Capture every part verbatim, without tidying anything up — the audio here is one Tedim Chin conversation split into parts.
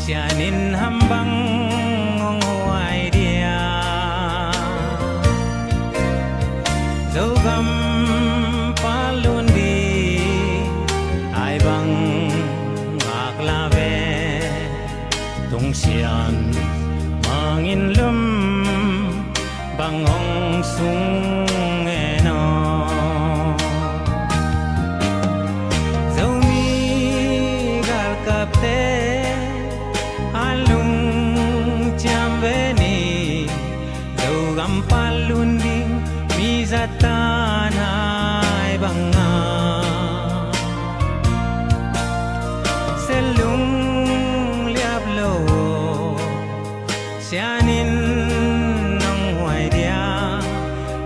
Sian in ham bang hong huai dia? Zogam palun di ai bang ngak la ve. Tung sian mangin lum bang hong sung e no. Zomi galkapte a lungciam ve ni. Zogam palun ding mi zatan hai banga selung liap lo. Sian in nong huai dia?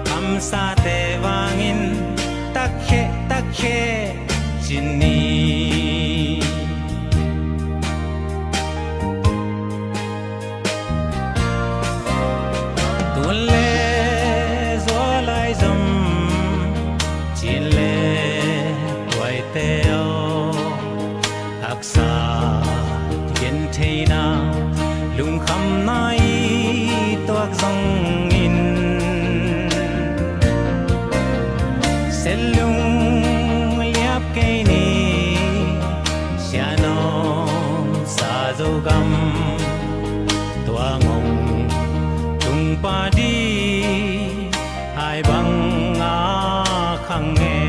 Kamsate vangin takkhe takkhe cin ni. Tun le zual lai zom, cin le huaite aw, haksa gentheina lungkhamna i tuak zongin, selung liap kei ni. Sian om sa Zogam tua ngong tung pa di ai bang a khang e.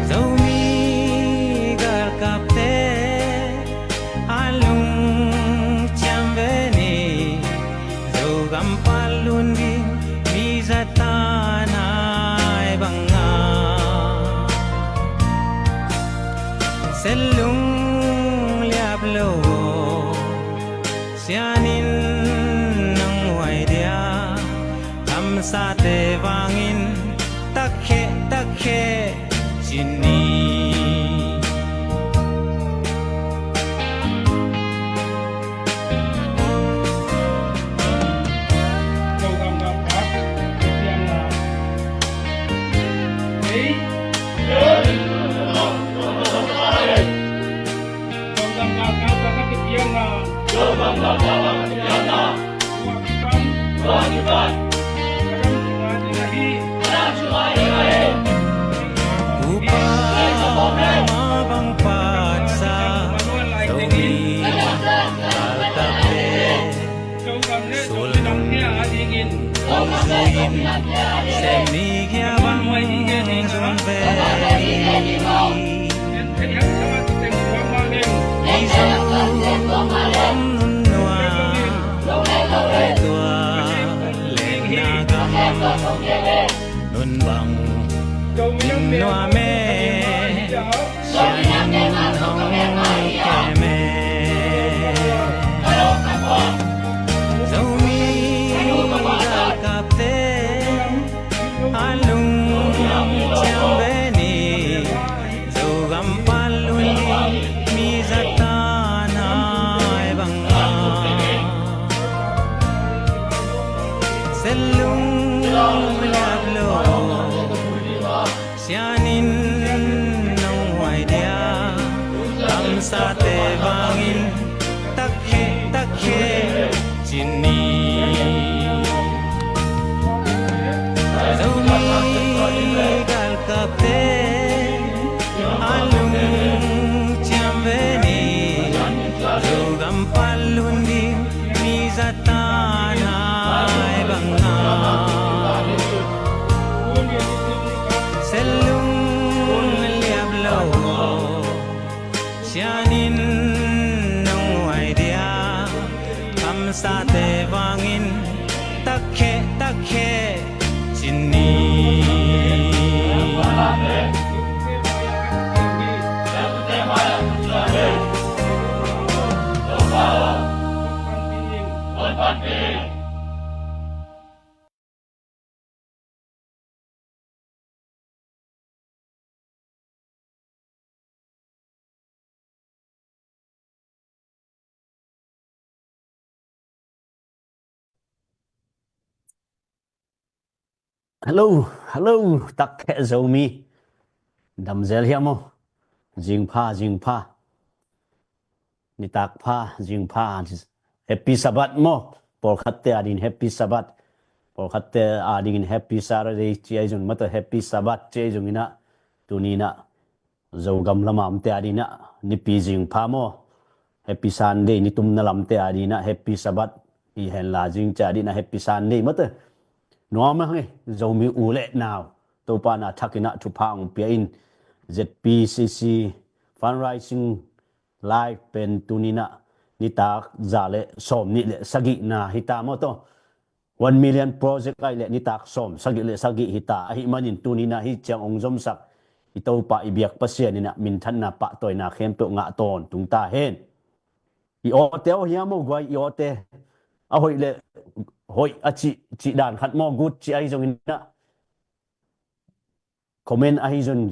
Zomi galkapte a lungciam ve ni. Zogam palun ding mi zatan hai banga selung liap lo. Sian in nong huai dia? Kamsate vangin takkhe takkhe cin ni. Upa ma bang patsa Zomi galkapte sulung kong zuin sem ni kia bang zong ve. Ei Zogam nunnua, ei tua lenna gam nun bang ning nuam e. Sian in hong kem e. Zomi galkapte a lungciam ve ni. Zogam palun ding mi zatan hai banga selung liap lo. Sian in nong huai dia? Kamsate vangin takkhe takkhe cin ni. Zomi galkapte a lungciam ve ni. Zogam palun ding mi zatan hai banga selung liap lo. Sian in nong huai dia? Kamsate vangin takkhe takkhe cin ni. Hello, hello, takkhe Zomi. Damzel hiam aw? Zingpha, zingpha. nitak pha, zing pha, Happy Sabbath maw. Pawlkhatte adingin Happy Sabbath, pawlkhatte adingin Happy Saturday ci ahi zong, mata Happy Sabbath ci ahi zonginah, tuninah Zogam lama omte adinah Nipi zing pha maw. Happy Sunday, nitumna lamte adinah Happy Sabbath hi henla, zing ci adinah Happy Sunday mata. Nuam a hang e, Zomi u le nau, Topa na thakinah thupha hong pia in, Z P C C fundraising live pen tuninah nitak za le sawm nih le sagihna hita maw taw. One million project ai le nitak sawm sagih le sagih hita ahi manin tuninah hih ciang hong zomsak i Topa i biak Pasian inah minthanna pahtawina khempeuh ngah tawntung ta hen. I awte aw hiam aw guai, i awte a hoih le hoih a cih, cih dan khat maw, good cih ahi zonginah comment ahi zong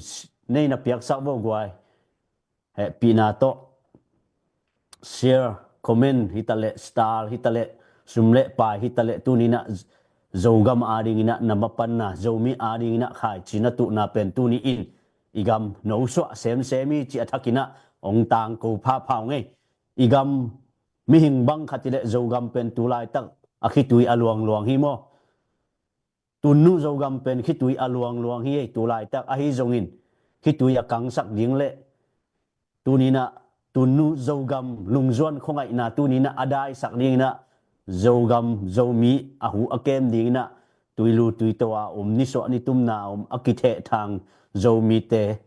nei na piaksak vo guai. Hehpihna tawh share, comment hitaleh, star hitaleh, sum le pai hitaleh, tuninah Zogam adinginah na mapanna, Zomi adinginah khaici na tuhna pen tuni in i gam nosuah semsem hi ci a thakinah hong tangko phapha hong ei. I gam mihing bang khat ileh Zogam pen tulaitak a khitui a luangluang hi maw. Tunnu Zogam pen khitui a luangluang hi ei, tulaitak ahi zongin khitui a kangsak ding le tuninah Tunnu Zogam lungzuan khuangaihna tuninah a daisak dinginah Zogam Zomi a hu a kem dinginah tuilu tuito a om, nisuah nitumna a om a kithehthang Zomite,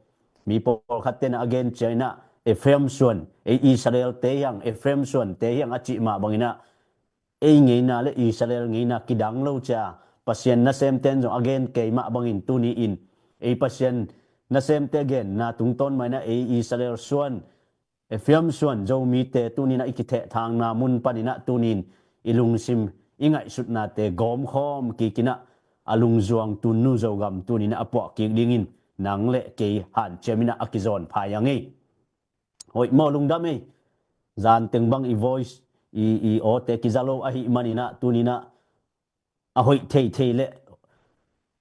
mi pawlkhat tenah a gen cianginah Ephraim suan, ei Israel te hiang, Ephraim suan te hiang a cih mah banginah ei ngeina le Israel ngeina kidang lo cia Pasian nasemten zong a gen kei mah bangin tuni in ei Pasian nasemte genna tungtawn mah inah ei Israel suan, Ephraim suan Zomite tuninah i kithehthangna mun paninah tunin i lungsim i ngaihsutnate gawmkhawm kikinah a lungzuang Tunnu Zogam tuninah a puah kik dingin nang le kei hanciaminah a kizawn phai a ngei. Hoih maw, lungdam ei. Zanteng bang i voice, i, i awte kiza lo ahi maninah tuninah a hoih theithei le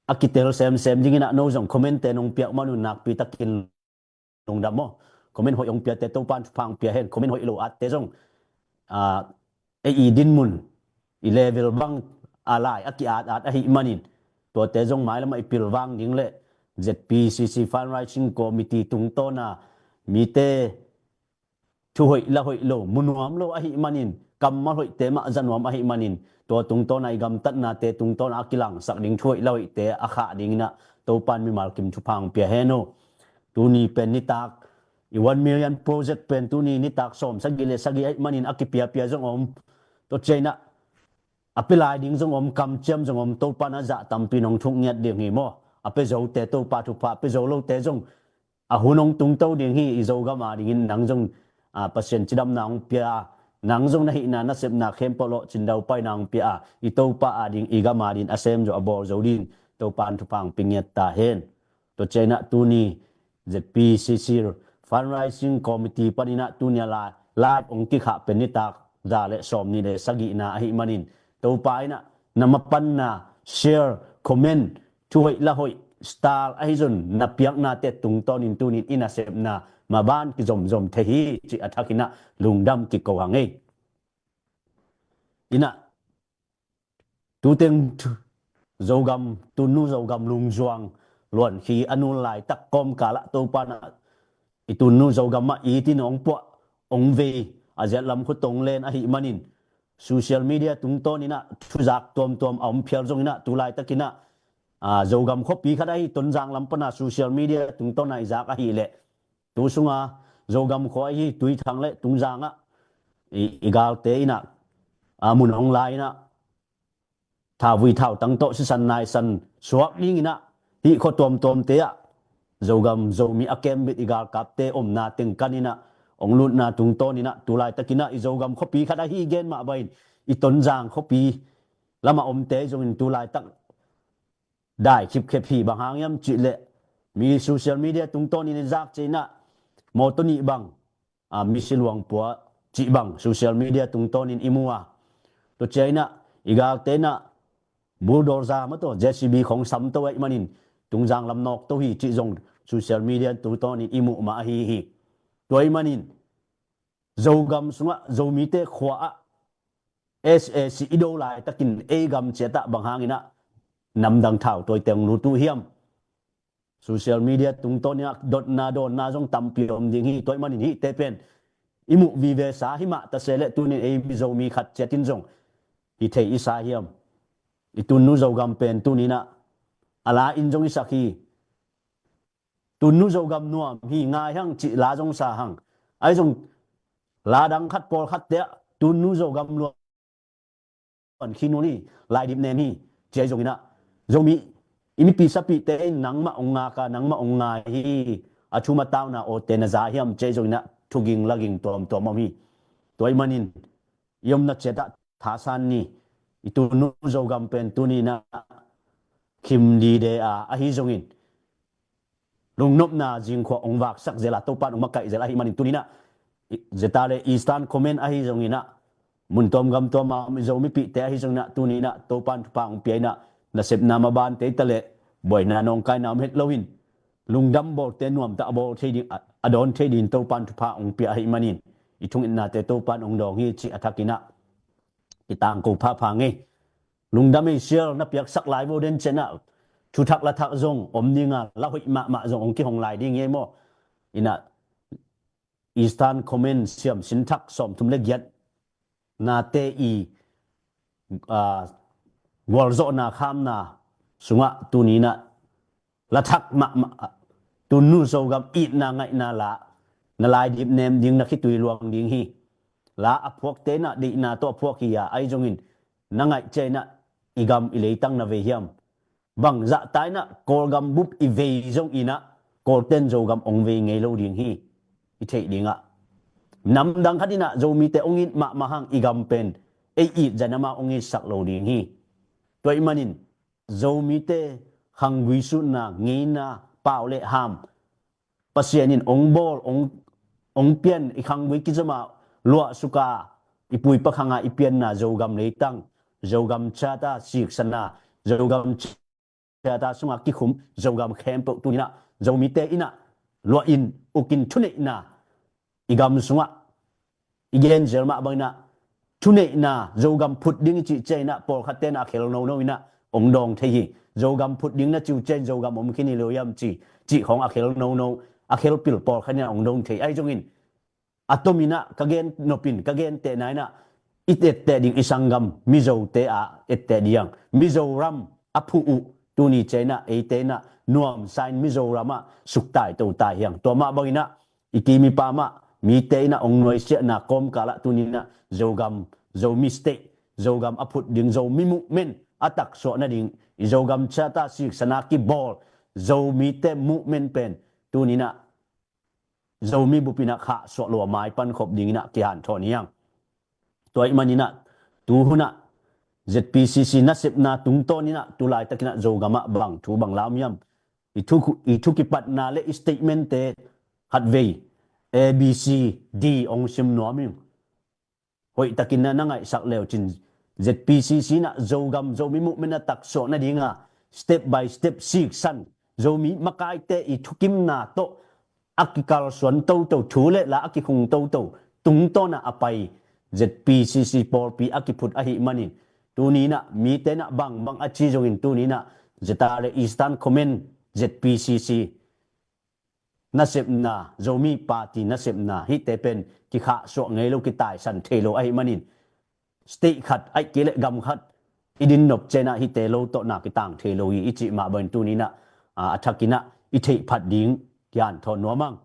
a kitel semsem dinginah no zong comment te nong piak manun nakpitakin lungdam maw. Comment hoih hong piate Topan thupha hong pia hen, comment hoih lo atte zong, ah, ei i dinmun, i level bang a lai a ki-at at ahi manin tuate zong mailamah i pilvang ding le Z P C C Fundraising Committee tungtawna mite thu hoih la hoih lo, mu nuam lo ahi manin, kammal hoihte mah za nuam ahi manin, tua tungtawna i gamtatnate tungtawna a kilangsak ding thu hoih la hoihte a khah dinginah Topan mimal kim thupha hong pia hen aw. Tuni pen nitak i one million project pen tuni nitak sawm sagih le sagih ahi manin a kipiapia zong om. Tua cianginah a pia lai ding zong om, kamciam zong om, Topan a zah tampi nong thuk ngiat ding hi maw. A pia zote Topa thupha, a pia zo lote zong a hun hong tungto ding hi. I Zogam adingin nang zong, ah, Pasian cidamna hong pia a, nang zong na hihna nasepna khempeuh lawhcin daupaina hong pia a, i Topa ading, i gam adin a sem zo a bawl zo ding Topan thupha hong pia ngiat ta hen. Tua cianginah tuni Z P C C Fundraising Committee paninah tunia lai, live hong kikhah pen nitak za le sawm nih le sagihna ahi manin Topa inah na mapanna, share, comment, thu hoih la hoih, star ahi zong na piaknate tungtawnin tunin i nasepna maban kizomzom thei hi ci a thakinah lungdam kiko hang ei. Inah tuteng Zogam, Tunnu Zogam lungzuang luankhi a nul laitak kawmkalah Topanah i Tunnu Zogam mah itin hong puah hong vei, a ziat lam khut hong len ahi manin social media tungtawninah thuzak tuamtuam a om phial zonginah tulaitakinah, ah, Zogam khuapi khat ahi Tonzang lam pana social media tungtawna i zak ahileh tu sunga Zogam khua ahi Tuithang le Tungzangah i, i galte inah, ah, mun hong lai inah thauvui thautang tawh sisan naisan suak dinginah hih khua tuamtuamte ah Zogam Zomi a kembit i galkapte omna teng kaninah hong lutna tungtawninah tulaitakinah i Zogam khuapi khat ahi gen mah bangin i Tonzang khuapi lamah omte zongin tulaitak dai khipkhep hi. Bang hang hiam cihleh mi social media tungtawnin i zak cianginah mawtaw nih bang, ah, misi luangpua cih bang social media tungtawnin i mu a, tua cianginah i galte inah bulldozer mah tawh J C B khong samto ahi manin Tungzang lam nawkto hi cih zong social media tungtawnin i muh mah ahi hi. Tua ahi manin Zogam sungah Zomite khua ah S A C i do laitakin ei gam ciatah bang hanginah namdang thau tawite hong lut uh hiam? Social media tungtawninah dotna dawnna zong tampi om ding hi. Tua ahih manin hihte pen i muh vive sa himah tase leh tunin ei Zomi khat ciatin zong hi thei i sa hiam? I tunnu Zogam pen tuninah a la in zong i sak hi. Tunnu Zogam nuam hi ngai hang cih la zong sa hang. Ahi zong la dang khat pawlkhatte ah tunnu Zogam luan khin un hi, laidip nem hi, ci ahi zonginah Zomi i mipi sapihte in nangmah hong ngak a, nangmah hong ngai hi, a thum a tauna awte na za hiam ci ahi zonginah thuging laging tuamtuam om hi. Tua ahih manin i omna ciatah thasan ni. I tunnu Zogam pen tuninah khim dide a ahi zongin lungnopna zingkhua hong vaksak zel a, Topan hong makaih zel ahih manin tuninah zeta le Eastern Command ahi zonginah mun tuam gam tuam a om i Zomipihte ahi zonginah tuninah Topan thupha hong pia inah nasepna mabante i taleh buaina nawngkaina om het loin lungdam bawlte nuamtah a bawl thei ding, a, a dawn thei dingin Topan thupha hong pia ahih manin i thungetnate Topan hong dawng hi cih a thakinah i tangko phapha ngei. Lungdam ei sial na piaksak lai vo den cianah thuthak lathak zong om dinga la hoih mahmah zong hong kihong lai ding hi ei maw? Inah Eastern Command siamsin thak sawmthum le giat nate i, aa, gualzawhna khamna sungah tuninah lathak mahmah tunnu Zogam itna ngaihna la na laidip nem ding, na khitui luang ding hi. La a phuakte inah deihna tawh a phuak hi a, ahi zongin na ngaih ciainah i gam i leitang na vei hiam? Bang zahta inah Kawlgam bup i vei zonginah Kawlten Zogam hong vei ngei lo ding hi. I theih dingah namdang khat inah Zomite hong it mahmah hang i gam pen ei it zan amau hong itsak lo ding hi. Tua ahih manin Zomite khanggui sutna, ngeina, pau le ham Pasian in hong bawl, hong, hong pian, i khanggui kizom a luahsuk a i puipa khanga i pianna Zogam leitang, Zogam Charter siksana, Zogam Charter sungah kikhum Zogam khempeuh tuninah Zomite inah luahin ukin thuneihna i gam sungah i gen zel mah banginah thuneihna Zogam phut ding i cih cianginah pawlkhat tenah a khel nono inah hong dawng thei hi. Zogam phut ding na ci uh ciangin Zogam om khin hi lo hiam ci, cih khawng a khel nono, a khel pil pawlkhat inah hong dawng thei ahi zongin a tominah ka gen nopin ka gentehna inah i etteh ding i sanggam Mizote a etteh ding, Mizoram a phuh uh tuni cianginah eite inah nuamsa in Mizoram ah suktai to ta hiang. Tua mah banginah i kimipa mah mite inah hong nuaisiahna kawmkalah tuninah Zogam, Zomi State, Zogam a phut ding, Zomi movement a taksuah nading i Zogam Charter siksana kibawl Zomite movement pen tuninah Zomi bupinah khahsuah lo a maipan khop dinginah kihanthawn hiang. Tua ahih maninah tuhunah Z P C C nasepna tungtawninah tulaitakinah Zogamah bang thu bang la om hiam? I thu, i thu kipatna le i statementte khatvei A B C D hong sim nuam hi. Hoihtakin na na ngaihsak leucin Z P C C inah Zogam Zomi movement a taksuah nadinga step by step siksan Zomi makaite i thukimna tawh a kikalsuan toto, thu le la a kikhung toto tungtawnah a pai Z P C C pawlpi a kiphut ahih manin tuninah mite inah bangbang a ci zongin tuninah Zeta le Eastern Command Z P C C nasepna, Zomi Party nasepna hihte pen kikhahsuah ngei lo, kitaisan thei lo ahih manin state khat ahih kei leh gam khat i din nop cianginah hihte lo tawh na kitang thei lo hi i cih mah bangin tuninah, a, a thakinah i theih phat ding kihanthawn nuam ang.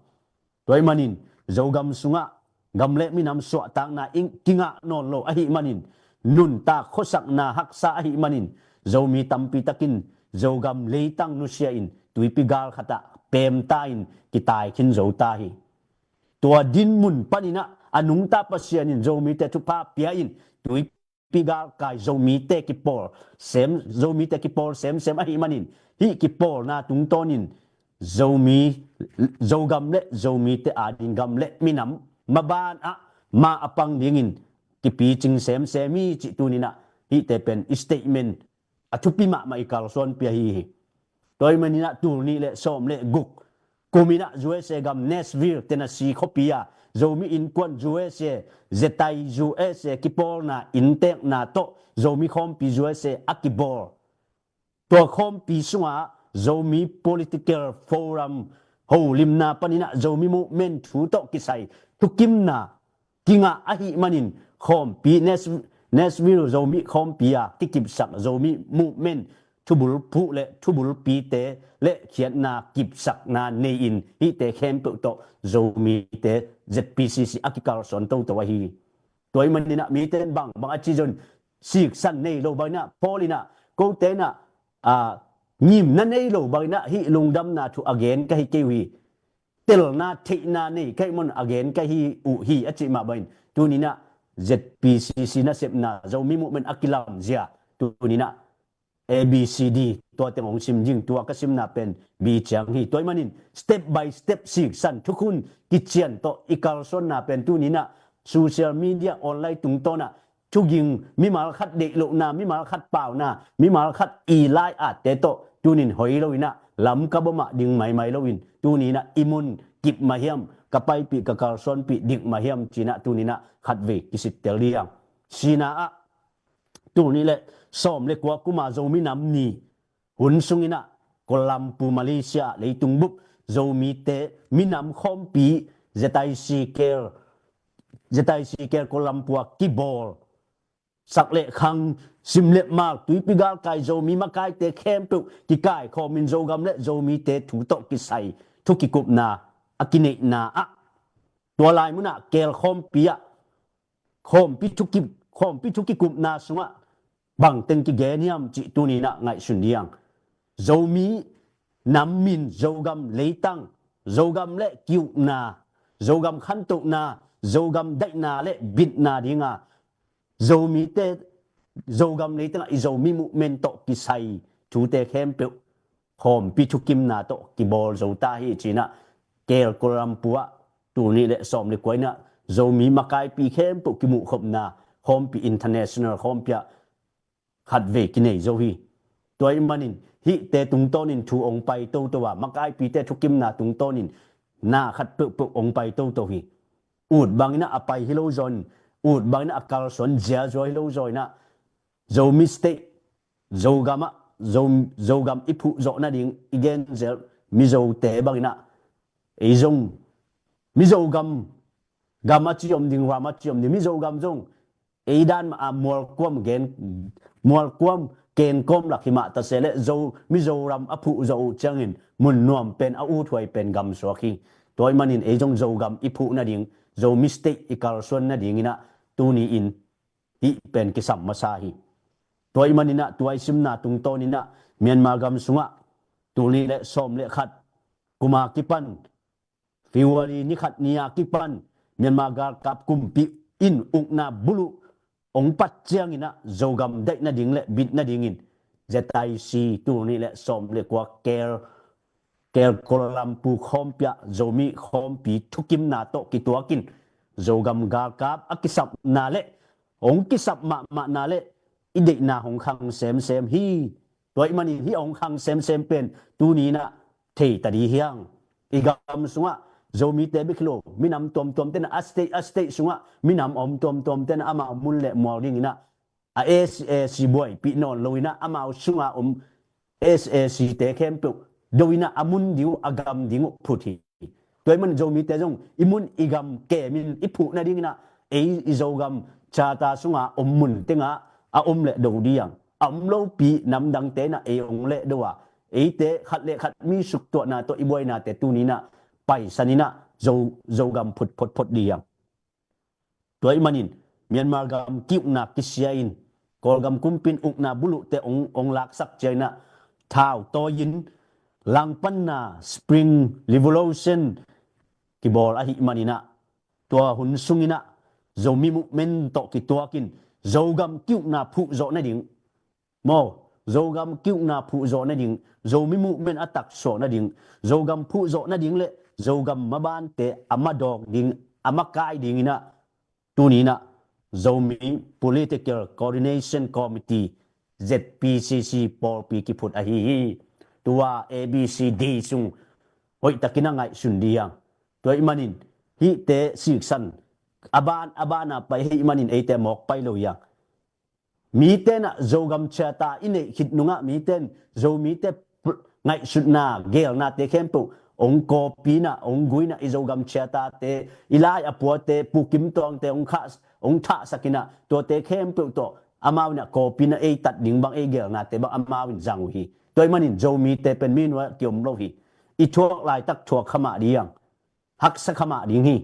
Tua ahih manin Zogam sungah gam le minam suahtakna i kingah nawn lo ahih manin, nuntak khuasakna haksa ahih manin Zomi tampi takin Zogam leitang nusia in tuipi gal khatah pemta in kitai khin zo ta hi. Tua dinmun paninah a nungta Pasian in Zomite thupha pia in tuipi galkai Zomite kipawl sem, Zomite kipawl semsem ahih manin hih kipawlna tungtawnin Zomi, Zogam le Zomite ading gam le minam maban ah ma a pang dingin kipicing semsem hi cih tuninah hihte pen i statement a thupi mahmah i kalsuanpih ahi hi. Tua ahih maninah tul nih le sawm le guk kuminah U S A gam Nashville, Tennessee khuapi ah Zomi Innkuan U S A, Zetai U S A kipawlna inntekna tawh Zomi Khawmpi U S A a kibawl. Tua khawmpi sungah Zomi Political Forum holimna paninah Zomi Movement thu tawh kisai thukimna kingah ahih manin khawmpi Nas-, Nashville Zomi khawmpi a kikipsak Zomi Movement thubulphuh le thubulpite le khiatna kipsakna nei-in hihte khempeuh tawh Zomite Z P C C a kikalsuan toto ahi. Tua ih maninah mite in bang bang a ci zon siksan nei lo banginah Paul inah kote inah a ngimna nei lo banginah hih lungdamna thu a gen ka hi kei uh hi. Telna theihna nei ka hih mun a gen ka hi uh hi a cih mah bangin tuninah Z P C C nasepna Zomi Movement a kilamzia tuninah A B C D tua teng hong sim ding, tua ka simna pen B ciang hi. Tua ih manin step by step siksan thukhun kician tawh i kalsuanna pen tuninah social media online tungtawnah thuging, mimal khat deih lohna, mimal khat pauna, mimal khat i lai atte tawh tunin hoi loinah lam ka bawmah ding maimai loin tuninah i mun kip mahiam, ka paipih ka kalsuanpih dik mahiam cinah tuninah khatvei kisittel ding. Sina ah tul nih le sawm le kua kuma Zomi Nam Ni hun sunginah Kuala Lumpur Malaysia leitung bup Zomite minam khawmpi Z I C K L, Z I C K L Kuala Lumpur a kibawl sak le khang, sim le mal, tuipi galkai Zomi makaite khempeuh kikai khawmin Zogam le Zomite thu tawh kisai thu kikupna a kineihna ah tua lai munah K L khawmpi ah khawmpi thu ki, khawmpi thu kikupna sungah bangteng kigen hiam cih tuninah ngaihsun ding. Zomi nam min, Zogam leitang, Zogam le kiukna, Zogam khantohna, Zogam daihna le bitna dinga Zomite Zogam leitangah i Zomi Movement tawh kisai thute khempeuh khawmpi thukimna tawh kibawl zo ta hi cinah K L Kuala Lumpur ah tul nih le sawm le kua inah Zomi makaipi khempeuh kimuhkhopna khawmpi international khawmpi ah khatvei kinei zo hi. Tua ih manin hihte tungtawnin thu hong pai toto a, makaipite thukimna tungtawnin na khat peuhpeuh hong pai toto hi. Ut banginah a pai hi lo zaw in, ut banginah a kalsuan ziazua hi lo zaw inah Zomi State, Zogam ah, Zo, Zogam i phuh zawh nading i genzel Mizote banginah ei zong Mizogam, gam a ci om ding, ram a ci om ding, Mizogam zong ei dan mah a mualkuam gen, mualkuam kenkawm lak hi mah ta se le Zo, Mizoram a phuh zawh uh ciangin mun nuam pen a uthuai pen gamsuak hi. Tua ih manin ei zong Zogam i phuh nading, Zomi State i kalsuan nadinginah tuni-in hih pen kisam masa hi. Tua ih maninah tua i simna tungtawninah Myanmar gam sungah tul nih le sawm le khat kuma kipan February ni khat ni a kipan Myanmar galkap kumpi in ukna buluh hong pat cianginah Zogam daih nading le bit nadingin Z I C tul nih le sawm le kua K L, K L Kuala Lumpur khawmpi ah Zomi khawmpi thukimna tawh kituakin Zogam galkap a kisapna le hong kisap mahmahna le i deihna hong khang semsem hi. Tua ih manin hih a hong khang semsem pen tuninah thei ta ding hiang. I gam sungah Zomite bek hi lo, minam tuamtuam tenah a state a state sungah minam a om tuamtuam tenah amau mun le mual dinginah a S A C buaipih nawn loinah amau sunga om S A C te khempeuh doinah a mun ding uh a gam ding uh phut hi. Tua ih man Zomite zong i mun i gam kemin i phuh nadinginah ei i Zogam charter sunga om mun tengah a om le do ding. A om lopi namdangte inah ei hong le do a, eite khat le khat mi suktuahna tawh i buainate tuninah paisaninah Zo, Zogam phut photphot ding. Tua ih manin Myanmar gam kiukna kisia in Kawlgam kumpin ukna buluhte hong, hong laksak cianginah thau tawi-in langpanna Spring Revolution kibawl ahih maninah tua hun sunginah Zomi Movement tawh kituakin Zogam kiukna phuh zawh nading maw, Zogam kiukna phuh zawh nading, Zomi Movement a taksuah nading, Zogam phuh zawh nading le Zogam mabante a madawk ding, a makai dinginah tuninah Zomi Political Coordination Committee, Z P C C pawlpi kiphut ahi hi. Tua A B C D sung hoihtakin a ngaihsun ding. Tua ih manin hihte siksan a ban a ban a pai ahih manin eite mawk pai lo hi hang. Mite in ah Zogam Charter i neih khit nungah mite in Zomite pl-, ngaihsutna, geelnate khempeuh hong kawpina, hong guina, i Zogam Charter-te, i lai a puate, Pu Kim Tawngte hong khah, hong thahsakina, tuate khempeuh tawh amau in ah kawpina ei tat ding bang, ei geelnate bang amau in zang uh hi. Tua ahih manin Zomite pen mi nuai-ah kiom lo hi. I thuak laitak thuak kha mah ding, haksa kha mah ding hi.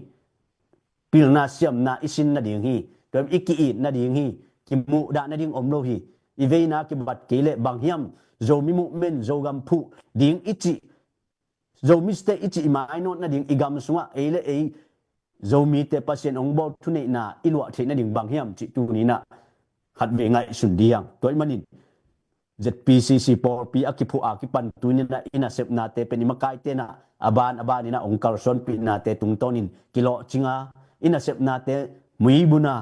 Pilna siamna i sin nading hi. Tua i ki-it nading hi. Kimuhdah nading om lo hi. I veina kibat kei leh bang hiam, Zomi movement, Zogam phuh ding i cih, Zomi State i cih i mainawt nading, i gam sungah ei le ei Zomite Pasian hong bawl thuneihna i luah theih nading bang hiam cih tuni in ah khatvei ngaihsun ding. Tua ahih manin Z P C C pawlpi a kiphuh a kipan tuni in ah i nasepnate pen i makaite in ah a ban a ban in ah hong kalsuanpihnate tungtawnin kilawhcinga, i nasepnate muibuna,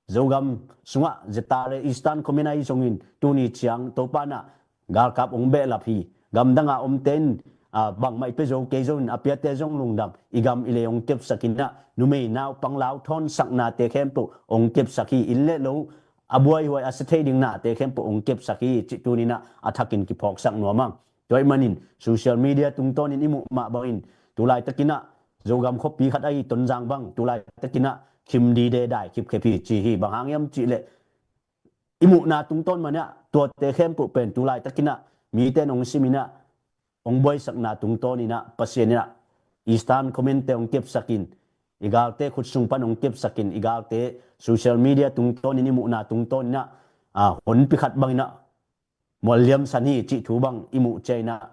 Zogam sungah Zatare Eastern Command ahi zongin tuni ciang Topa in ah galkap hong behlap hi. Gamdang a omte in, aa, bangmah i pia zo kei zongin a piate zong lungdam, i gam i lei hong kepsak in ah, numei naupang lauthawnsaknate khempeuh hong kepsak hi. Inn le lo a buaihuai a sia thei ding nate khempeuh hong kepsak hi cih tuni in ah a thakin kiphawksak nuam hang. Tua ahih manin social media tungtawnin i muh mah bangin, tu laitakin ah Zogam khuapi khat ahi Tonzang bang tu laitakin ah khim dide dai khipkhep hi ci hi. Bang hang hiam cih leh i muhna tungtawn mah in ah tuate khempeuh pen tu laitakin ah mite in hong sim in ah, hong buaisakna tungtawnin ah Pasian in ah Eastern Command-te hong kepsak in, i galte khut sung pan hong kepsak in, i galte social media tungtawnin, i muhna tungtawnin ah, aa, honpi khat bangin ah mualliamsan hi cih thu bang i muh ciangin ah,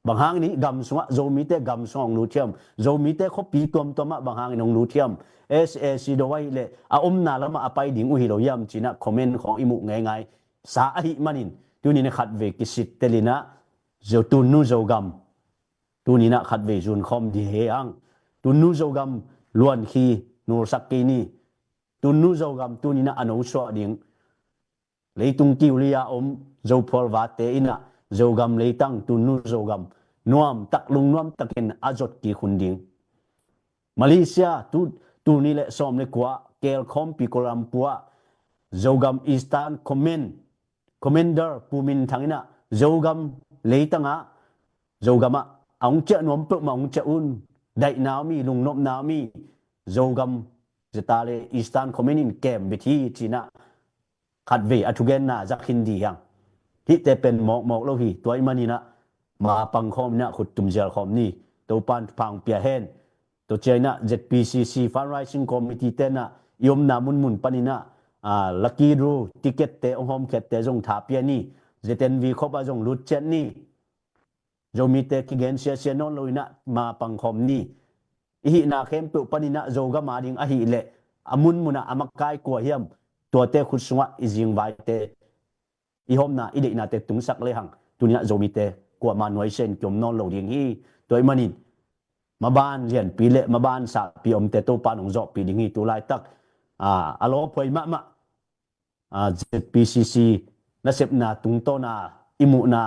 bang hangin hih gam sungah, Zomite gam sungah hong lut hiam, Zomite khuapi tuamtuam ah bang hangin hong lut hiam, S A C do ahih leh a omna lamah a pai ding uh hi lo hiam ci-in ah comment khawng i muh ngeingai sa ahih manin, tuni in ah khatvei kisittel in ah, Zo, Tunnu Zogam tuni in ah khatvei zunkhawm ding hi hang. Tunnu Zogam luankhi nulsak kei ni. Tunnu Zogam tuni in ah a nosuah ding, leitung kiuli a om Zophual vate in ah Zogam leitang, Tunnu Zogam nuamtak, lungnuamtakin a zot kik hun ding. Malaysia, tu, tul nih le sawm le kua, kel khawmpi Kuala Lumpur ah Zogam Eastern Command Commander Pu Min Thang in ah Zogam leitangah, Zogam ah a hong ciah nuam peuhmah hong ciah un, daihna om hi, lungnopna om hi, Zogam Zatare Eastern Command in kem bit hi ci-in ah khatvei a thugenna za khin ding hi hang. Hihte pen mawkmawk lo hi. Tua ahih manin ah mapang khawm in ah khut tumzial khawm ni. Topa'n thupha hong pia hen. Tua ciangin ah Z P C C Fundraising Committee-te'n ah i omna munmun panin ah, aa, lucky draw ticket-te hong hawmkhiatte zong tha pia ni. Z N V khop ah zong lut ciat ni. Zomite kigen siasia nawn lo in ah mapang khawm ni. I hihna khempeuh panin ah Zogam a ding ahih leh a munmun ah a makai kua hiam, tuate khut sungah i zingvaite, i hawmna, i deihnate tungsak lehang, tuni in ah Zomite kuamah nuaisiah in kiom nawn lo ding hi. Tua ahih manin maban lianpi le maban sakpi omte Topa'n hong zawhpih ding hi. Tu laitak, aa, a lawphuai mahmah, aa, Z P C C nasepna tungtawn a, i muhna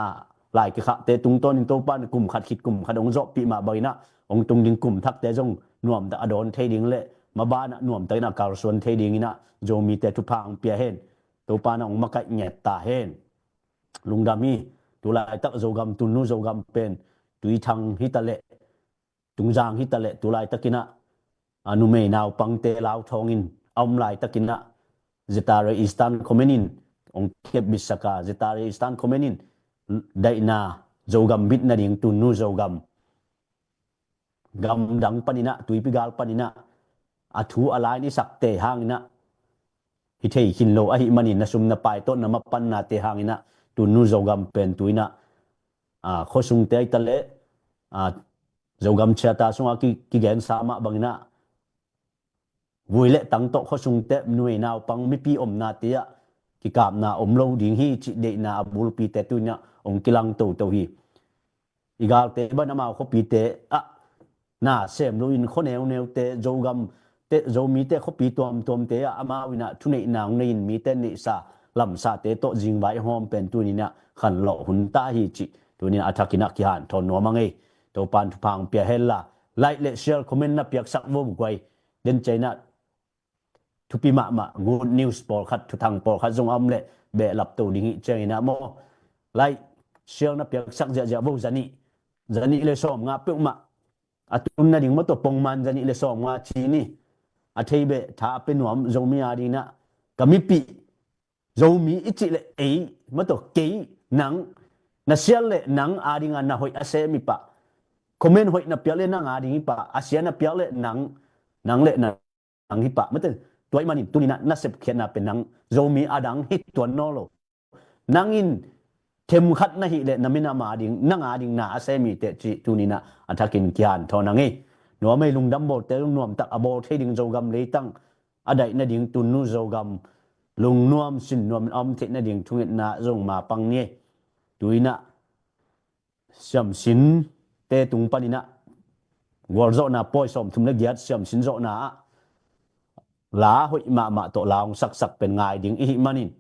lai kikhahte tungtawnin Topa'n kum khat khit kum khat hong zawhpih mah bangin ah hong tung ding kum thakte zong nuamtak a dawn thei ding le maban ah nuamtakin a kalsuan thei dingin ah Zomite thupha hong pia hen. Topa'n ah hong makaih ngiat ta hen. Lungdam hi. Tu laitak Zogam, Tunnu Zogam pen Tuithang hi ta leh, Tungzang hi ta leh, tu laitakin ah, a numei naupangte lauthawngin a om laitakin ah, Zatare Eastern Command in hong kep bitsak a, Zatare Eastern Command in daihna Zogam bit nading, Tunnu Zogam, gamdang panin ah, tuipi gal panin ah, a thu a la-in i sakte hangin ah hi thei khin lo ahih manin, na sum na pai tawh na mapannate hangin ah Tunnu Zogam pen tu-in ah, aa, khuasungte ahi ta leh, aa, Zogam Charter sungah ki, kigensa mah bangin ah, vui le tang tawh khuasungte, numei naupang mipi omnate ah kikapna om lo ding hi cih deihna a bulpite tu-in ah hong kilang toto hi. I galte bang amau khuapite ah na sem loin, khua neuneute, Zogam te, Zomite khuapi tuamtuamte ah amau in ah thuneihna hong nei-in, mite neihsa lamsate tawh zingvai hawm pen tuni-in ah khanlawh hun ta hi cih tuni-in ah a thakin ah kihanthawn nuam ing ei. Topa'n thupha hong pia hen la, like le share, comment na piaksak vo guai. Den ciangin ah thupi mahmah good news pawlkhat, thuthang pawlkhat zong a om leh behlap to ding hi ciangin ah maw. Like, share na piaksak ziahziah vo. Zanih, zanih le sawmnga peuhmah a tun nading maw tawh pongman zanih le sawmnga ci ni. A thei beh tha a pia nuam Zomi a dingin ah, ka mipih Zomi i cih leh ei maw tawh kei, nang, na sial leh nang a dingin na hoih a sem i pah. Comment hoih na piak leh nang a ding i pah, a sia na piak leh nang, nang leh nang hi pah. Mate, tua ahih manin tuni-in ah na sepkhiatna pen nang Zomi a dang hi tuan nawn lo. Nang in themkhat na hih leh na minam a ding, nang a ding na a sem hi teh cih tuni-in ah a thakin kihanthawn ing ei. Nuam ei, lungdam bawlte, lungnuam tak a bawl thei ding, Zogam leitang a daih nading, tunu Zogam lungnuam sinnuam in a om theih nading thungetna zong mapang ni ei. Tu-in ah siamsinte tung panin ah, gualzawhna pawi sawmthum le giat siamsin zawhna ah la hoih mahmah tawh la hong saksak pen ngai ding i hih manin,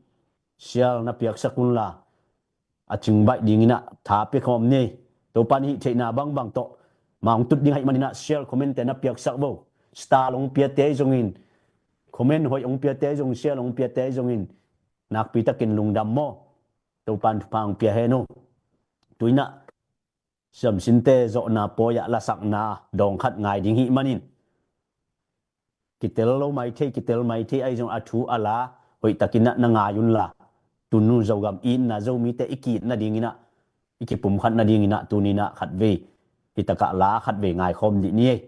sial na piaksak unla, a cingbaih dingin ah tha pia khawm ni ei. Topa'n hih theihna bangbang tawh ma hong tut ding ahih manin ah share, comment-te na piaksak vo. Star hong piate ahi zongin, comment hoih hong piate ahi zongin, share hong piate ahi zongin, nakpi takin lungdam maw. Topa'n thupha hong pia hen uh. Tu-in ah siamsinte zawhna pawi ah lasakna dawng khat ngai ding hih manin, kitel lo mai thei, kitel mai thei ahi zong a thu a la hoih takin ah na ngai unla, tunu Zogam i itna, Zomite i ki-it nadingin ah, i kipumkhat nadingin ah tuni-in ah khatvei, hi takah la khatvei ngaikhawm dih ni ei.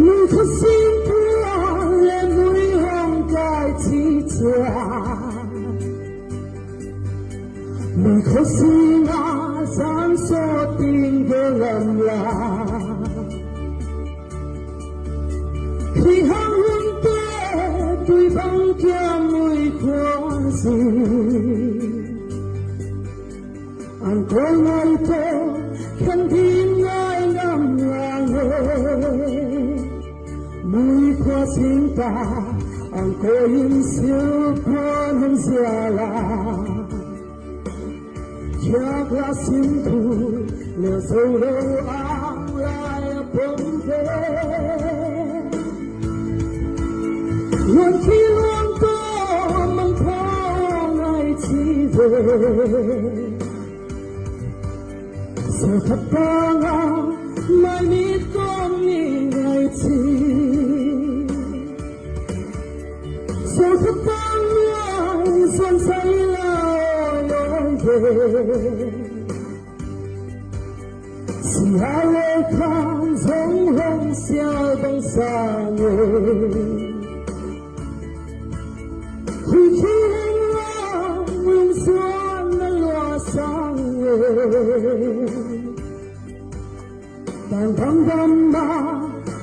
Mui khua sing pua le mui hong kai ci cia, mui khua sing a zan sawt ding gel lam la. Hih hang hunte tui bang kiam mui khua sing, Angkor ngai to khen din ngai ngam ngai e. Mui khua sing ta Angkor in sil khua nang sia la. Khiak la sing thu le zo lo ang lai a pom ve. Luan khi luang to mang pha ngai ci ve. Sa khat panga mai mit kong ni ngai ci. Sa khat panga suan sai lai oi ve. Sia le khang zong hong sial bang sang e. Hui khi heng lang lungsuan na lua sang e. Bang bang bang bang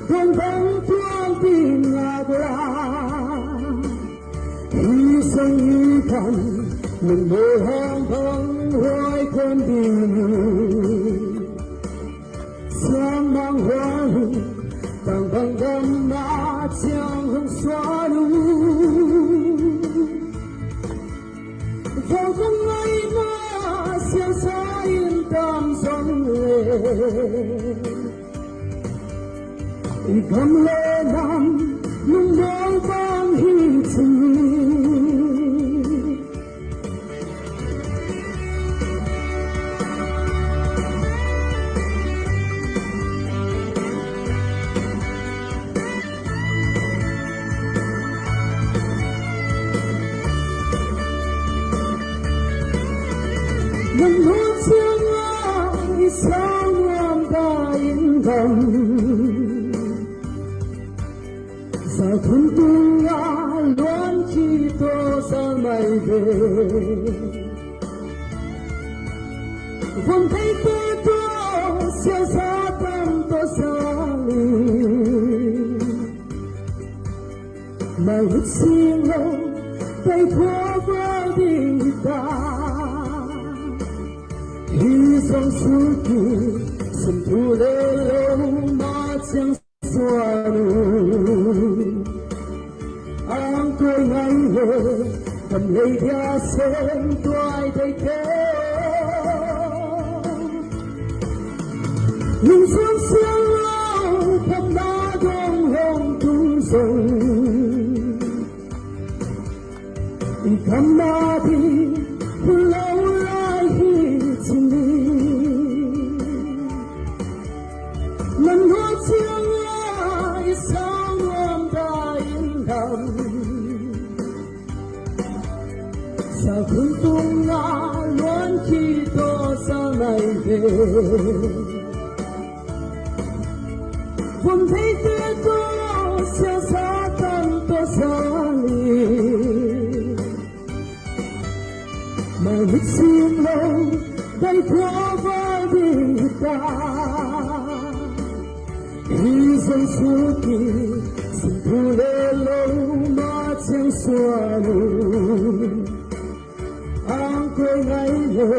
bang bang tuang pi ngak la. Hi song hi kan min mo hang bang huai kuan ding. Siang mang huai bang bang gam na siang hong suan u. Vau kong ngai ma siang sa in tam zong le. I gam le nam lungdong bang hi ci. Nang hun ciangah i sau nuam ta in dam. Za hun tungah luan khit tawh za mai ve. Von theite tawh siasa tam tawh za li. Mai hit sing lo, tai khua val ding hi ta. Hi zong suki, sun thu le lo ma ciang suan uh. Ang koi ngai le, kam lei dia sem tuai dei te. Lungsuang siang lo, kam na dong hong tung zong. I kam na ding, hun lo lai hi ci ni. Nan hua ciang a i sau nuam ta in dam. Sa khun tung a luan khit tawh sa mai ve. Vom theite tawh siasa tam tawh sa li. Mai mit sim lo, dai khua val ding hi ta. Hi zong suki, sun thu le lo ma ciang suan uh. Ang koi ngai le,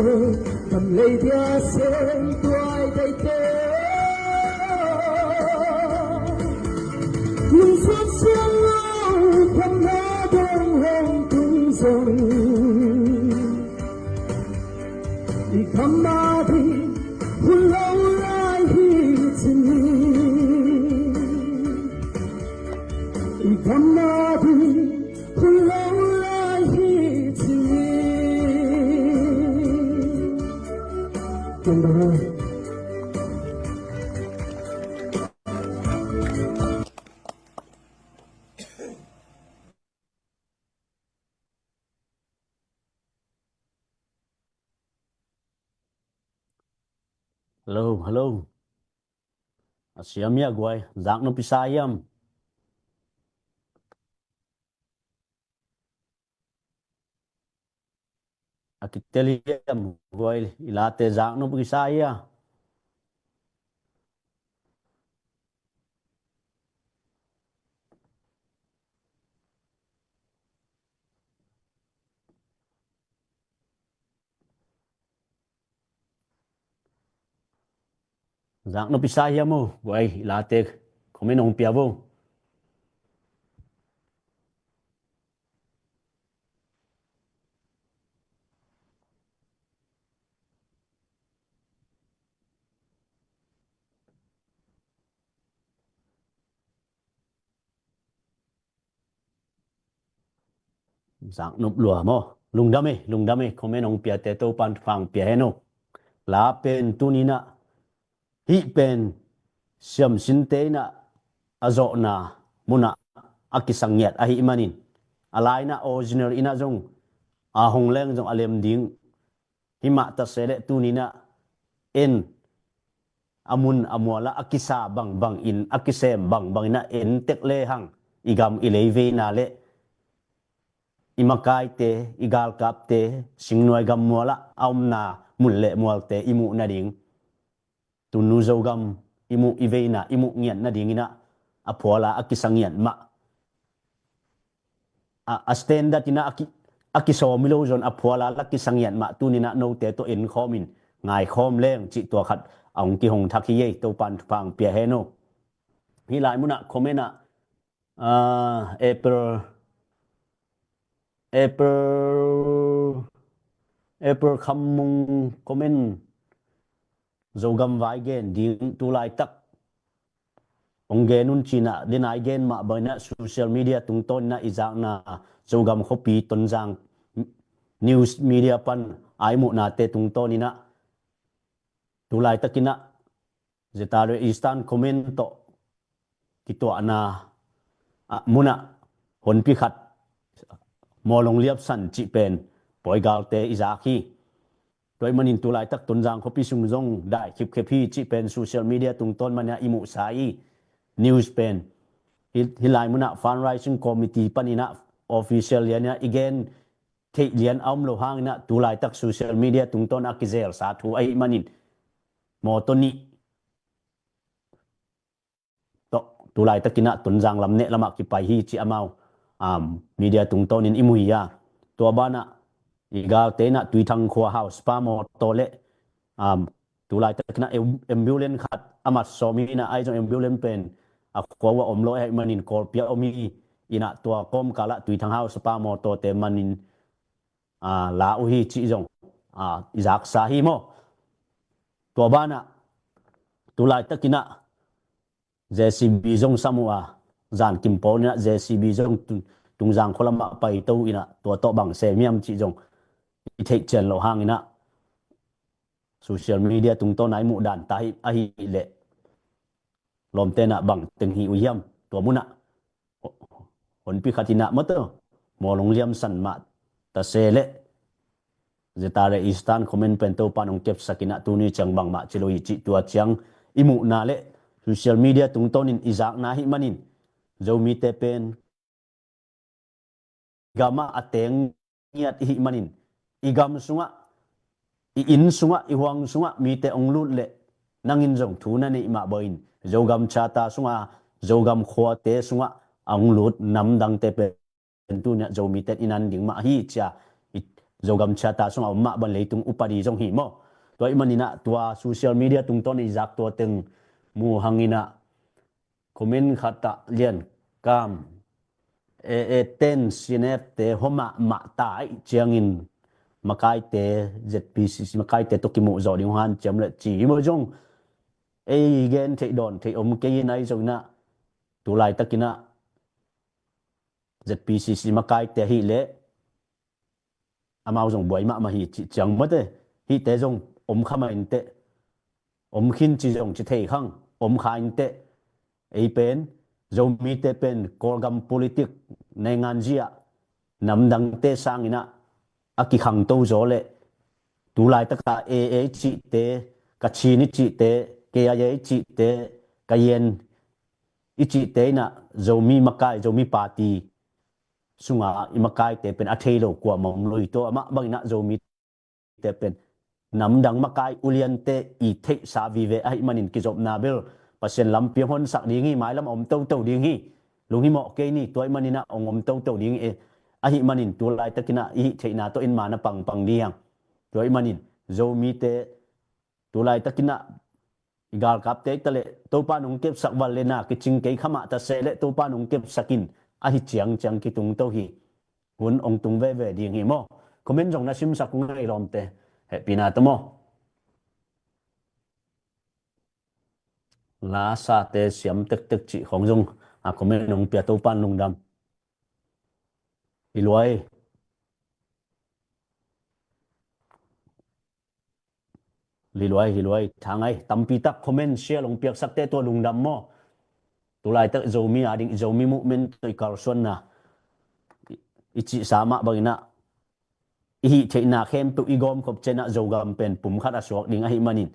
kam lei dia sem tuai dai te. Lungsuang siang lo, kam na dong hong tung zong. I kam na ding, hun lo lai hi ci ni. I kam na ding, hun lo lai hi ci ni. Kan dong. Hello, hello. A siam hia guai, zak nop i sa hiam? A kitel hiam guai, i late zak nop i sa hia? Zak nop i sa hiam uh guai, i late comment hong pia vo. Zak nop lua maw? Lungdam e, lungdam e, comment hong piate Topan thupha hong pia hen uh. La pen tuni in ah, hih pen siamsinte in ah a zawhna mun ah a kisang ngiat ahih manin, a la in ah original in ah zong a hong leng zong a lem ding. Himah ta se leh tuni in ah en a mun a mual ah a kisa bangbang in, a kisem bangbang in ah en tek lehang i gam i lei veina leh i makaite, i galkapte, singnuai gam mual ah a omna mun leh mualte i muh nading, tunu Zogam i muh i veina, i muh ngiat nading in ah a phual ah a kisa ngiat mah, a, a standard in ah a ki, a kisawm hi lo zong a phual ah la kisa ngiat mah tuni in ah note tawh en khawm in ngai khawm leng cih tua khat a hong kihong thak hi ei. Topan thupha hong pia hen uh. Hih lai mun ah comment ah, ah, April, April, April Kham Mung comment, Zogam vai gen ding tu laitak hong gen un ci in ah, den a i gen mah bang in ah social media tungtawn in ah i zakna Zogam khuapi Tonzang news media pan a i muhnate tungtawn in ah tu laitak in ah Zetaria Eastern Command tawh kituahna, ah, mun ah honpi khat Mawlong Liapsan cih pen pawigalte i zak hi. Tua ahih manin tulaitak Tonzang khuapi sung zong dai khipkhep hi cih pen social media tungtawn manin ah i muhsa hi. News pen hih lai munah fundraising committee panin ah official lian ah i gen theih lian a om lo hangin ah tulaitak social media tungtawn a kizelsa thu ahih manin mawtaw nih tawh tulaitakin ah Tonzang lam neh lamah kipai hi ci amau media tungtawnin i mu hi a. Tua banah i galte in ah Tuithang khua hausipa mawtaw le tulaitakin ah ambulance khat a mat sawm hi in ah, ahi zong ambulance pen a khua uh a om lo ahih manin Kawlpi ah om hi in ah, tua kawmkal ah Tuithang hausipa mawtawte manin la uh hi cih zong i zaksa hi maw. Tua banah tulaitakin ah JCB zong sam uh a, zan kim pawl in ah JCB zong Tonzang khua lamah paito in ah, tua tawh bang sem hiam cih zong i theih cian loh hangin ah social media tungtawn a i muh dan ta hi ahih leh lawmte in ah bang teng hi uh hiam, tua munah honpi khat in ah mawtaw mawl hong liamsan mah ta se leh, zeta le Eastern Command pen Topan hong kepsak in ah tuni ciang bangmah ci lo hi cih tua ciang i muhna le social media tungtawnin i zakna ahih manin Zomite pen gamah a teng ngiat ihih manin i gam sungah, i inn sungah, i huang sungah mite hong lut leh nangin zong thu na neih mah bangin Zogam Charter sungah, Zogam khuate sungah a hong lut namdangte pen tuni ah Zomite in i nan ding mah hi cia, Zogam Charter sungah om mah bang leitung upadi zong hi maw. Tua ahih manin ah tua social media tungtawn i zak tua teng mu hangin ah comment khat ah Lian Kam, AA ten, CNF te hua mahmah ta ahih ciangin makaite, ZPCC makaite tawh kimuh zawh ding uh hanciam le ci hi maw zong, ei gen theih dawn theih om kei in ahi zongin ah tulaitakin ah ZPCC makaite ahih leh amau zong buai mahmah hi cih ciang mawte, hihte zong om kha mah inteh, om khin ci zong ci thei khang, om kha inteh. Ei pen Zomite pen Kawlgam politik nainganzi ah namdangte sangin ah a kikhangto zaw leh tulaitak ah AA i cihte, Kachin i cihte, KIA i cihte, Kayin i cihte in ah Zomi makai, Zomi party sungah i makaite pen a thei lo kuamah om lo hi. Tua amah bangin ah Zomite pen namdang makai uliante i theihsa vive ahih manin kizopna bel Pasian lampi hong honsak ding hi, mailam a om toto ding hi. Lunghimawh kei ni, tua ahih manin ah hong om toto ding hi. Ahih manin tulaitakin ah i hih theihna tawh in ma na pangpang ding hi hang. Tua ahih manin Zomite tulaitakin ah i galkapte i ta leh Topan hong kepsak val le na kicing kei kha mah ta se leh Topan hong kepsak in, ahi ciangciang kitungto hi. Hun hong tung veve ding hi maw. Comment zong na simsak uh ngei lawmte, hehpihna tawh maw. Lasate siam tektek cih khawng zong a comment hong pia, Topan lungdam. Hi luai. Hi luai, hi luai. Thangai, tampi tak comment share hong piaksakte tua lungdam maw. Tulaitak Zomi ading, Zomi movement tawh i kalsuanna, i cihsa mah bangin ah i hih theihna khempeuh i gawmkhop ciangin ah Zogam pen pumkhat a suak ding ahih manin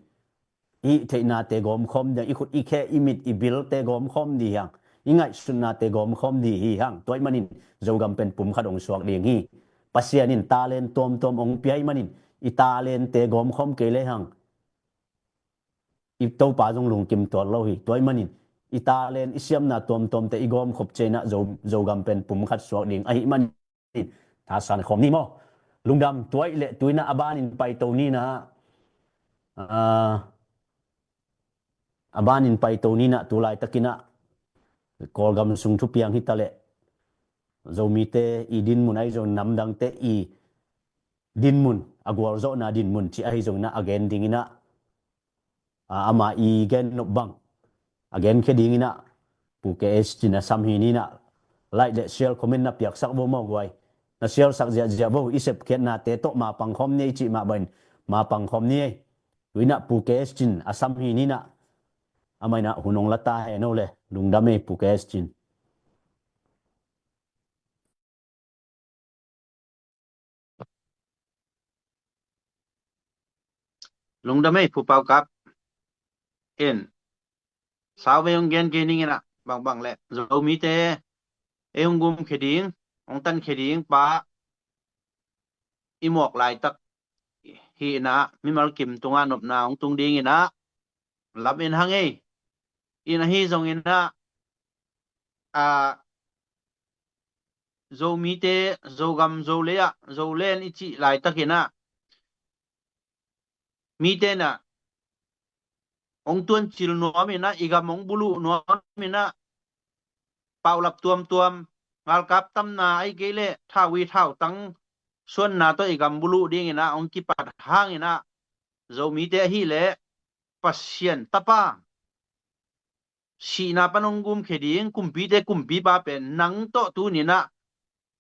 i hih theihnate gawmkhawm ding, i khut i khe i mit i bilte gawmkhawm ding hi hang, i ngaihsutnate gawmkhawm ding hi hang. Tua ahih manin Zogam pen pumkhat hong suak ding hi. Pasian in talent tuamtuam hong pia ahih manin i talentte gawmkhawm kei le hang i Topa zong lungkim tuan lo hi. Tua ahih manin i talent, i siamna tuamtuamte i gawmkhop ciangin ah Zo, Zogam pen pumkhat suak ding ahih manin thasan khawm ni maw. Lungdam. Tua ahih leh tu-in ah a banin paito ni in ah, a banin paito ni in ah tulaitakin ah Kawlgam sung thupiang hi ta leh Zomite i dinmun ahi zong namdangte i dinmun, a gualzawhna dinmun cih ahi zongin ah a gen dingin ah, a, ama i gen nop bang a genkhia dingin ah Pu K S Cin a sam hi ni in ah, like le share, comment na piaksak vo maw guai. Na share sak ziahziah vo, i sepkhiatnate tawh mapang khawm ni ei, i cih mah bangin mapang khawm ni ei. Tu-in ah Pu K S Cin a sam hi ni in ah, amah in ah hun hong la ta hen aw le. Lungdam ei Pu K S Cin. Lungdam ei, Pu Pau Kap. In, sau vei hong gen kei ning in ah, bangbang le Zomite ei hong gumkhia ding, hong tankhia ding pa i muak laitak hi in ah, mimal kim tungah nopna hong tung ding in ah, lam in hang ei. In ahi zong in ah, a, Zomite, Zogam, Zolei ah, Zolen i cih laitak in ah, mite in ah hong tuancil nuam in ah, i gam hong buluh nuam in ah, paulap tuamtuam, ngalkap tamna, ahih kei leh thau i thautang suanna tawh i gam buluh ding in ah hong kipat hang in ah, Zomite ahih leh Pasian Tapa sihna pan hong gumkhia ding, kumpite kumpipa pen nang tawh tuni in ah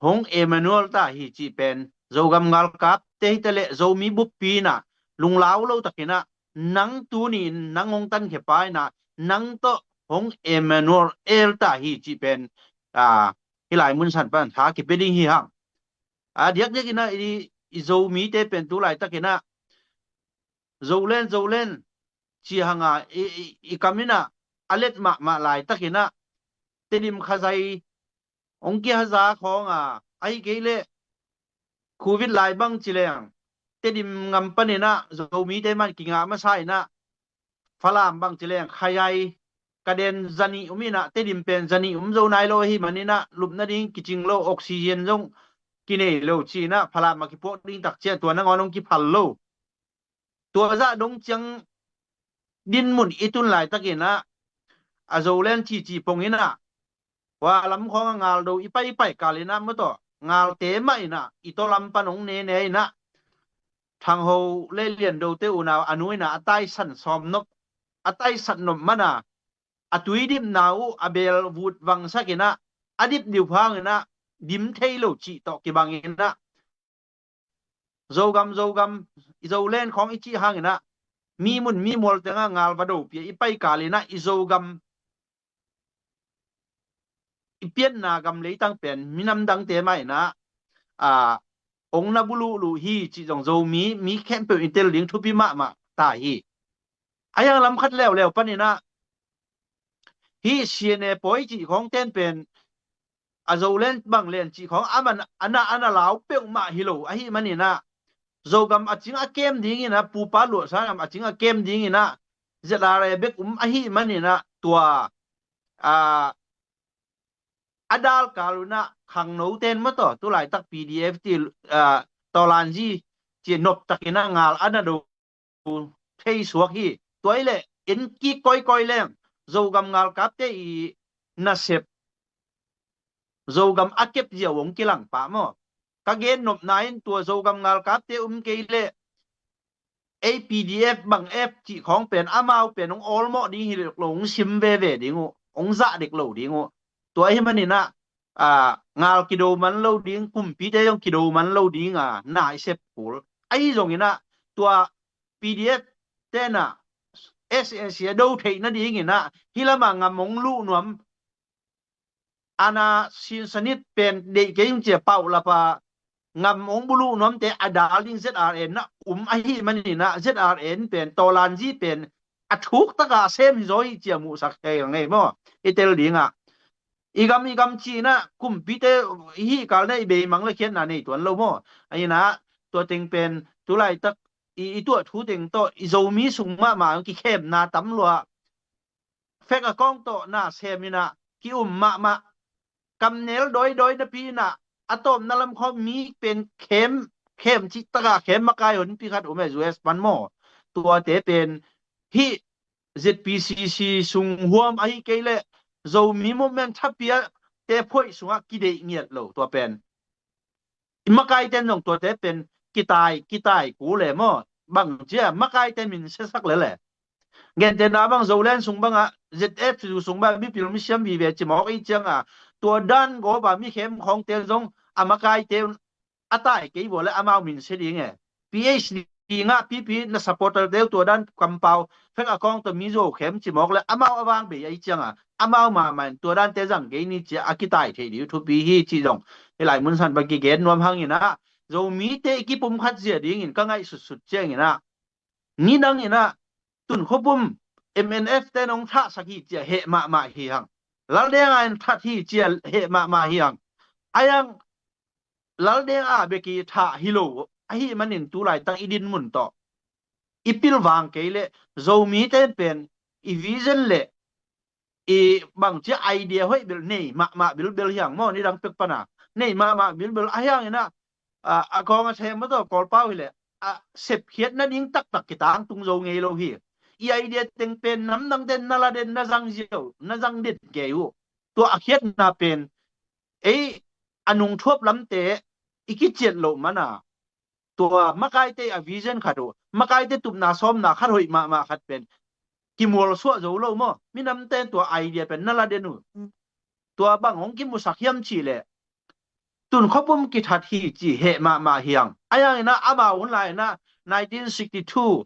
hong Emmanuel ta hi cih pen, Zogam ngalkapte hi ta leh Zomi buppi in ah lunglau lo takin ah, nang tuni in nang hong tankhia pa in ah, nang tawh hong Emmanuel el ta hi cih pen, a, hih lai mun san pan tha kipia ding hi hang. A, diakdiak in ah i, i Zomite pen tu laitakin ah, Zolen, Zolen ci hang a, i, i, i kam in ah a let mahmah laitakin ah, Tedim khazai hong kihaza khawng a, ahih kei leh Covid lai bang ci leng, Tedim ngam panin ah Zomite man kingah masa in ah, Falam bang ci leng khazai, kaden zanih um in ah, Tedim pen zanih um zo nai lo ahih manin ah, lupna ding kicing lo, oxygen zong kinei lo ci in ah, Falam a kipuak ding tak ciang tua nangawn hong kiphal lo. Tua zah dong ciang dinmun i tun laitakin ah, a Zolen cici pong in ah, hua lam khawng a ngaldo i paipai kal in ah, mawtaw ngalte mah in ah, i tawlam pan hong nene in ah, Thangho le Liandote unau a nu in ah a taisan sawm nop, a taisan nop man a, a tuidipna uh a bel vut vangsak in ah, a dip diu hang in ah, dim thei lo cih tawh kibang in ah, Zogam, Zogam, i Zolen khawng i cih hang in ah, mi mun mi mual teng ah ngal va do pia i pai kal in ah, i Zogam i pianna gam leitang pen minam dangte mah in ah, a, hong na buluhluh hi cih zong Zomi, mi khempeuh in tel ding thupi mahmah ta hi. A hiang lam khat leuleu panin ah, hih C N A pawi cih khawng ten pen, a Zolen bang len cih khawng a man a na, a na lau peuhmah hi lo ahih manin ah, Zogam a cing a kem ding in ah, pupa luahsa gam a cing a kem ding in ah, Z R A bek um ahih manin ah, tua, a, a dal kal un ah khangno ten mawtaw, tu laitak P D F ti, a, Tawlanzi ci nop takin ah ngal a na do thei suak hi. Tua hi leh en kik kawikawi leng, Zogam ngalkapte i nasep, Zogam a kep zia uh hong kilang pah maw. Ka gen nopna in tua Zogam ngalkapte um kei leh, ei P D F bang F cih khawng pen amau pen hong awlmawh ding hi lo, hong sim veve ding uh, hong zah dek lo ding uh. Tua ahih manin ah, a, ngal kido man lo ding, kumpite zong kido man lo ding a, na i sep kul. Ahi zongin ah, tua P D F ten ah S A C a do theih nadingin ah, hih lamah ngam hong luh nuam, ana sinsanit pen deih kei ung ci a, paulap a ngam hong buluh nuamte a dal ding Z R N na um ahih manin ah, Z R N pen, Tawlanzi pen a thuk takah a sem hi zaw hi ci a muhsak thei ngei maw, i tel ding ah. I gam, i gam ci in ah, kumpite i hih kal na i beimang le khiatna nei tuan lo maw. Ahi in ah, tua teng pen tu laitak i, i tuah thu teng tawh i Zomi sung mahmah kikhemna tam lua. Fek a kawng tawh na sem in ah ki-um mahmah. Kamnel dawidawi napi in ah, a tawpna lam khawng mi pen khem, khem cih takah khem makai honpi khat um e, U S pan maw. Tuate pen hih Z P C C sung huam ahih kei leh Zomi movement thapialte phoih sungah kideih ngiat lo tua pen. I makaite in zong tuate pen kitai, kitai kul e maw. Bang ci a, makaite min siasak lel e. Gentehna bang Zoland sung bangah, Z F U sung bangah mipil misiam vive ci mawk i ciangah, tua dan gawp a mi khem khawngte zong a makaite un a tai kei vua le amau min sia ding e. P H D ngah pipi na supporterte uh tua dan kampau fek a kawng tawh mi zuau khem ci mawk le amau a vang bei a i ciangah, amau mahmah in tua dante zang kei ni ci a kitai theih ding thupi hi ci zong hih lai mun san bang kigen nuam hang in ah, Zomite i kipumkhat zia dingin ka ngaihsutsut ciangin ah, Nidang inah Tunkhopum M N F te nong thahsak hi cia heh mahmah hi hang. Laldenga in that hi cia heh mahmah hi hang. Ayang Laldenga beki thah hi lo ahi manin tu laitak i dinmun tawh i pilvang kei leh Zomi ten pen i vision le i bangcia idea hoih bel nei mahmah bilbel hiang maw, nidang pek pana nei mahmah bilbel a hiang inah a kawng a sem maw tawh Kawlpau hileh a sepkhiat nading taktak kitangtung zo ngei lo hi. I idea teng pen namdang den na la den na zang ziau na zang den kei uh. Tua a khiatna pen ei a nungthuap lamte i kiciat loh mana tua makaite a vision khat uh, makaite tupna sawmna khat hoih mahmah khat pen kimual suah zo lo maw? Minamte tua idea pen na la den uh. Tua bang hong kimusak hiam cih leh Tunkhopum kithat hi ci heh mahmah hiang. A yang inah amau hun lai inah nineteen sixty-two,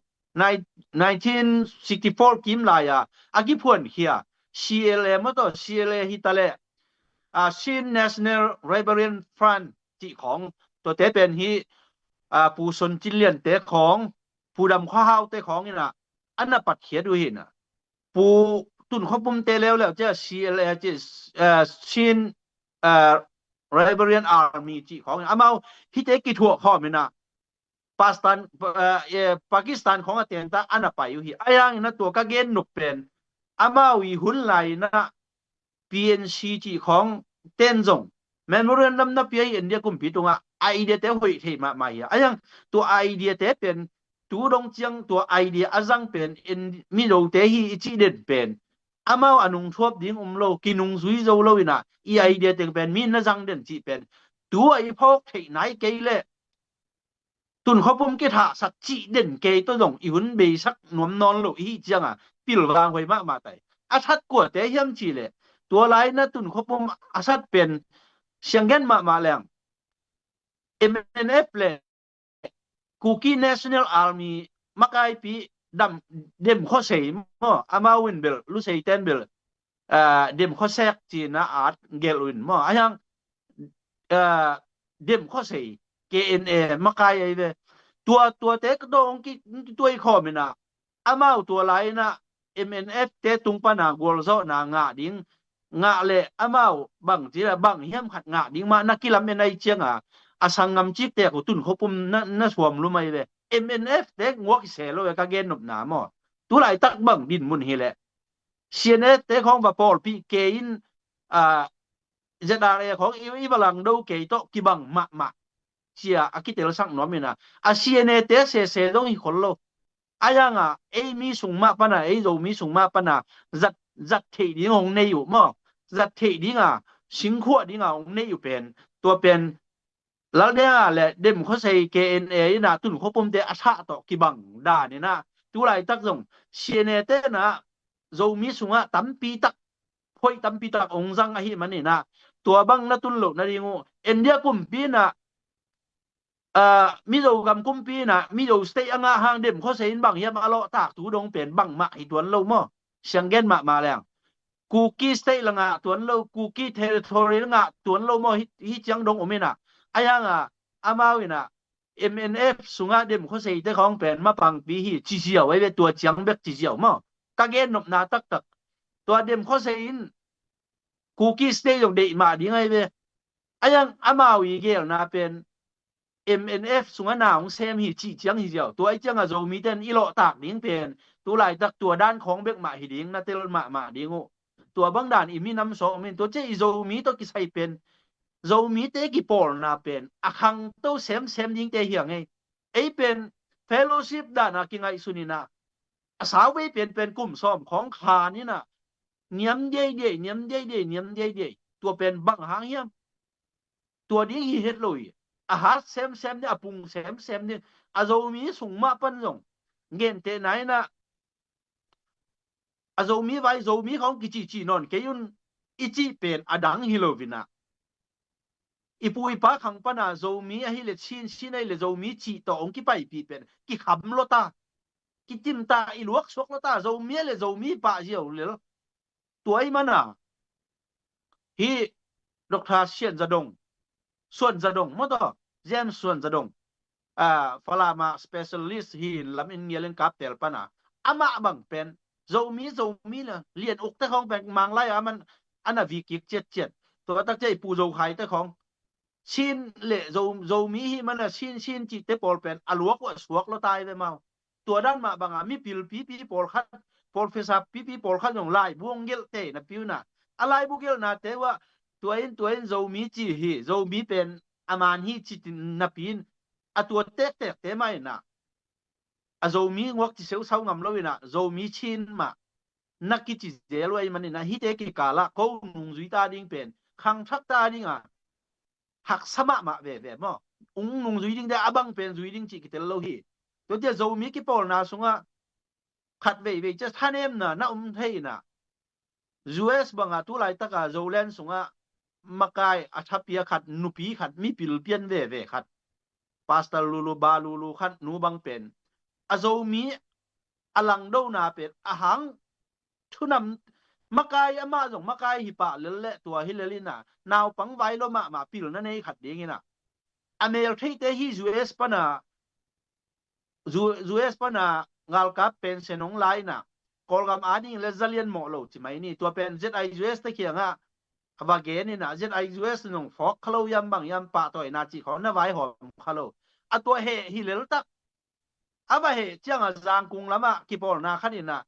nineteen sixty-four kim lai-a a kiphuankhia C L A maw tawh C L A hi ta leh a Chin National Liberation Front cih khawng, tuate pen hi a Pu Son Cin Lian te khawng, Pu Dam Khua Hau te khawng inah a na patkhiat uh hi inah Pu Tunkhopum te leuleu cia C L A cia Chin Rebellion Army cih khawng inah amau hite kithuah khawm inah Pakistan, Pakistan khawng a tenta a na pai uh hi. A yang inah tua ka gen nop pen amau i hun lai inah P N C cih khawng ten zong memorandum na pia hi India kumpi tungah idea te hoih thei mahmah hi. A yang tua idea te pen tu dong ciang tua idea a zang pen Mizote hi i cih den pen amau a nungthuap ding um lo, kinungzui zo lo inah i idea teng pen mi na zang den cih pen tu a i phawk theih nai kei leh Tunkhopum kithahsak cih den kei tawh zong i hun beisak nuam nawn lo i hih cianga pilvang huai mahmah tai. A that kuate hiam cih leh tua lai inah Tunkhopum a that pen sianggen mahmah leng M N F le Kuki National Army makaipi Dam Dem Khosei maw, amau in bel Lusei ten bel Dem Khosek cina at gelh uh in maw, a hiang Dem Khosei K N A makai ahi ve. Tua tuate ka dong kituai khawm inah amau tua lai inah M N F te tung pana gualzawhna ngah ding ngah leh amau bang cila bang hiam khat ngah ding mah na kilam en ahi cianga a sanggam cikte uh Tunkhopum na suam lum ahi ve. M N F te nguak i se lo e ka gen nopna maw? Tu laitak bang dinmun hileh C N A te khawng va pawlpih kei in a Z R A khawng i va langdo kei tawh kibang mahmah cia a kitelsak nuam inah a C N A te sese zong hi khol lo. A yanga ei mi sung mah pana ei Zomi sung mah pana zat theih ding hong nei uh maw? Zat theih dinga singkhuah dinga hong nei uh pen tua pen Laldenga le Dem Khosei K N A inah Tunkhopum te a thah tawh kibang dan inah tu laitak zong C N A te inah Zomi sungah tampi tak hoih tampi tak hong zang ahi man inah tua bang na tun loh nading uh India kumpi inah Mizo gam kumpi inah Mizo state a ngah hang Dem Khosei in bang hiam a lawhtak tu dong pen bangmah hi tuan lo maw? Sianggen mahmah leng Kuki state la ngah tuan lo, Kuki territory la ngah tuan lo maw? Hi ciang dong om inah a yanga amau inah M N F sungah Dem Khosei te khawng pen mapangpi hi ci ziau ahi ve, tua ciang bek ci ziau maw? Ka gen nopna taktak tua Dem Khosei in Kuki state zong deih mah ding ahi ve. A yang amau i gelna pen M N F sungah na hong sem hi cih ciang hi ziau. Tua ahi cianga Zomi ten i lawhtak ding pen tu laitak tua dan khawng bek mah hi ding na tel mahmah ding uh. Tua bang dan i minam sawm in tua cia i Zomi tawh kisai pen Zomite kipawlna pen a khangto semsem dingte hiang ei. Ei pen fellowship dana kingaihsun inah a sauvei penpen kum sawm khawng khan inah niam diaidiai niam diaidiai niam diaidiai tua pen bang hang hiam? Tua ding hi het lo hi. A hat semsem ding a pung semsem ding a Zomi sung mah pan zong gentehna inah a Zomi vai Zomi khawng kicihcih nawn kei un i cih pen a dang hi lo inah i pu i pa khang pana Zomi ahileh Chin, Chin ahileh Zomi cih tawh hong kipaipih pen kikham lawta kitimta i luaksuak lawta Zomi ahileh Zomi pah ziau lel. Tua ahi mana hi Doctor Sian Za Dong, Suan Za Dong maw tawh James Suan Za Dong ah, Falama specialist hi in lam in ngial in kap tel pan a, amah bang pen Zomi, Zomi na lian uk te khawng pen Manglai a man a na vi kik ciatciat. Tua tak ciah i Pu Zo Khai te khawng Chin le Zo, Zomi hi man a Chin, Chin cih te pawl pen a luak uh a suak lo tai ve mau. Tua dan mah bang a mipil pipi pawlkhat, professor pipi pawlkhat zong laibu hong gelh te napi uh na, a laibu gelhnate uh ah tua in, tua in Zomi ci hi, Zomi pen a man hi ci napi in a tua tektekte mah in ah a Zomi nguak ci seusau ngam lo in ah Zomi Chin mah na kici zel uh ahih man in ah hihte kikal ah ko nungzui ta ding pen khangthak ta ding a haksa mahmah veve maw. Ung nungzui ding te a bang pen zui ding cih kitel lo hi. Tua ciah Zomi kipawlna sungah khat veivei ciah thanemna na um thei in ah U S bang a tu laitak a Zoland sungah makai a thapi a khat, nupi khat, mipil pian veve khat, Pastor Lulu, Ba Lulu khat nu bang pen a Zomi a langdona pen a hang thunam, makai amah zong makai hi pah lel le tua hi lel in ah naupang vai lo mahmah pilna nei khat ding in ah a mel theite hi U S pan a, U-, U S pan a ngalkap pension hong la in ah Kawlgam a ding le zalian mawh lo ci mai ni. Tua pen Z I U S te kiangah a va gen in ah Z I U S nong phawk kha lo hiam bang hiam pahtawina cih khawng na vaihawm kha lo. A tua heh hi lel tak. A va heh ciangah Zangkung lamah kipawlna khat in ah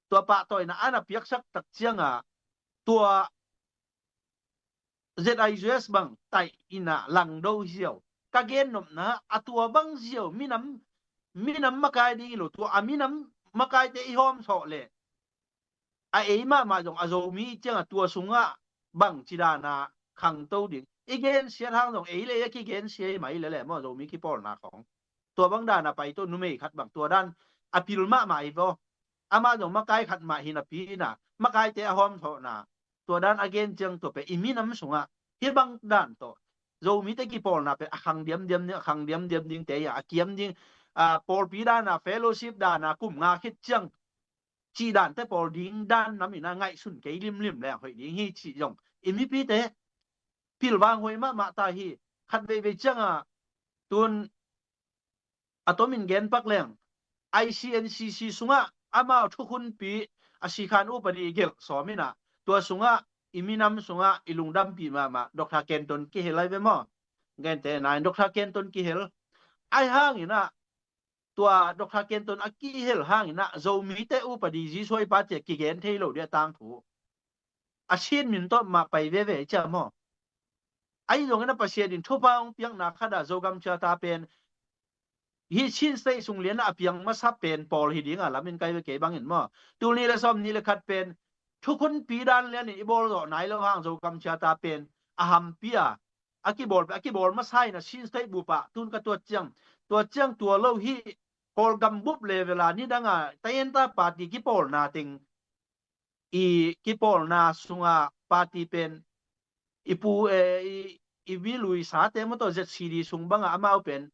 tua pahtawina a na piaksak tak ciangah tua Z I U S bang taih in ah langdo ziau. Ka gennopna a tua bang ziau minam, minam makai ding hi lo, tua a minam makaite i hawm thawh leh a ei mahmah zong a Zomi ciangah tua sungah bangci dana khangto ding. I gensiat hang zong ei le ei a kigensia hi mah hi lele maw Zomi kipawlna khawng. Tua bang dana pai tawh numei khat bang tua dan a pil mahmah hi vaw. Amah zong makai khat mah hi napi in ah makaite a hawm thawhna tua dan a gen ciang tua pen i minam sungah hih bang dan tawh Zomite kipawlna pen a khang diamdiam ding, a khang diamdiam dingte hi a, a kiam ding, a, pawlpi dana, fellowship dana kum nga khit ciang cih dante pawl ding dan nam in ah ngaihsun kei limlim leng hoih ding hi cih zong i mipite pilvang huai mahmah ta hi. Khat veivei ciangah tun a tomin gen pak leng I C N C C sungah amau thukhunpi a sikhan upadi gelh sawm in ah tua sungah i minam sungah i lungdampi mahmah Doctor Kenton kihel ai ve maw? Gente nai Doctor Kenton kihel ai hang in ah tua Doctor Kenton a kihel hang in ah Zomite upadi Jesuh i pa cia kigen thei lo dia tangthu a Chin min tawh mah pai veve cia maw? Ahi zongin a Pasian in thupha hong piakna khat ah Zogam Charter pen hih Chin State sung lian a piang masa pen pawl hi ding a lam in kai ve kei bangin maw? Tul nih le sawm nih le khat pen thukhunpi dan lian in i bawl zawh nai lo hang Zogam Charter pen a hampi a a kibawl, a kibawl masa in a Chin State bup ah tun ka tuat ciang, tuat ciang tua lo hih Kawlgam bup level a nidang a tayenta party kipawlna teng i kipawlna sunga party pen i pu, eh, i, i vilui sate maw tawh Z C D sung banga amau pen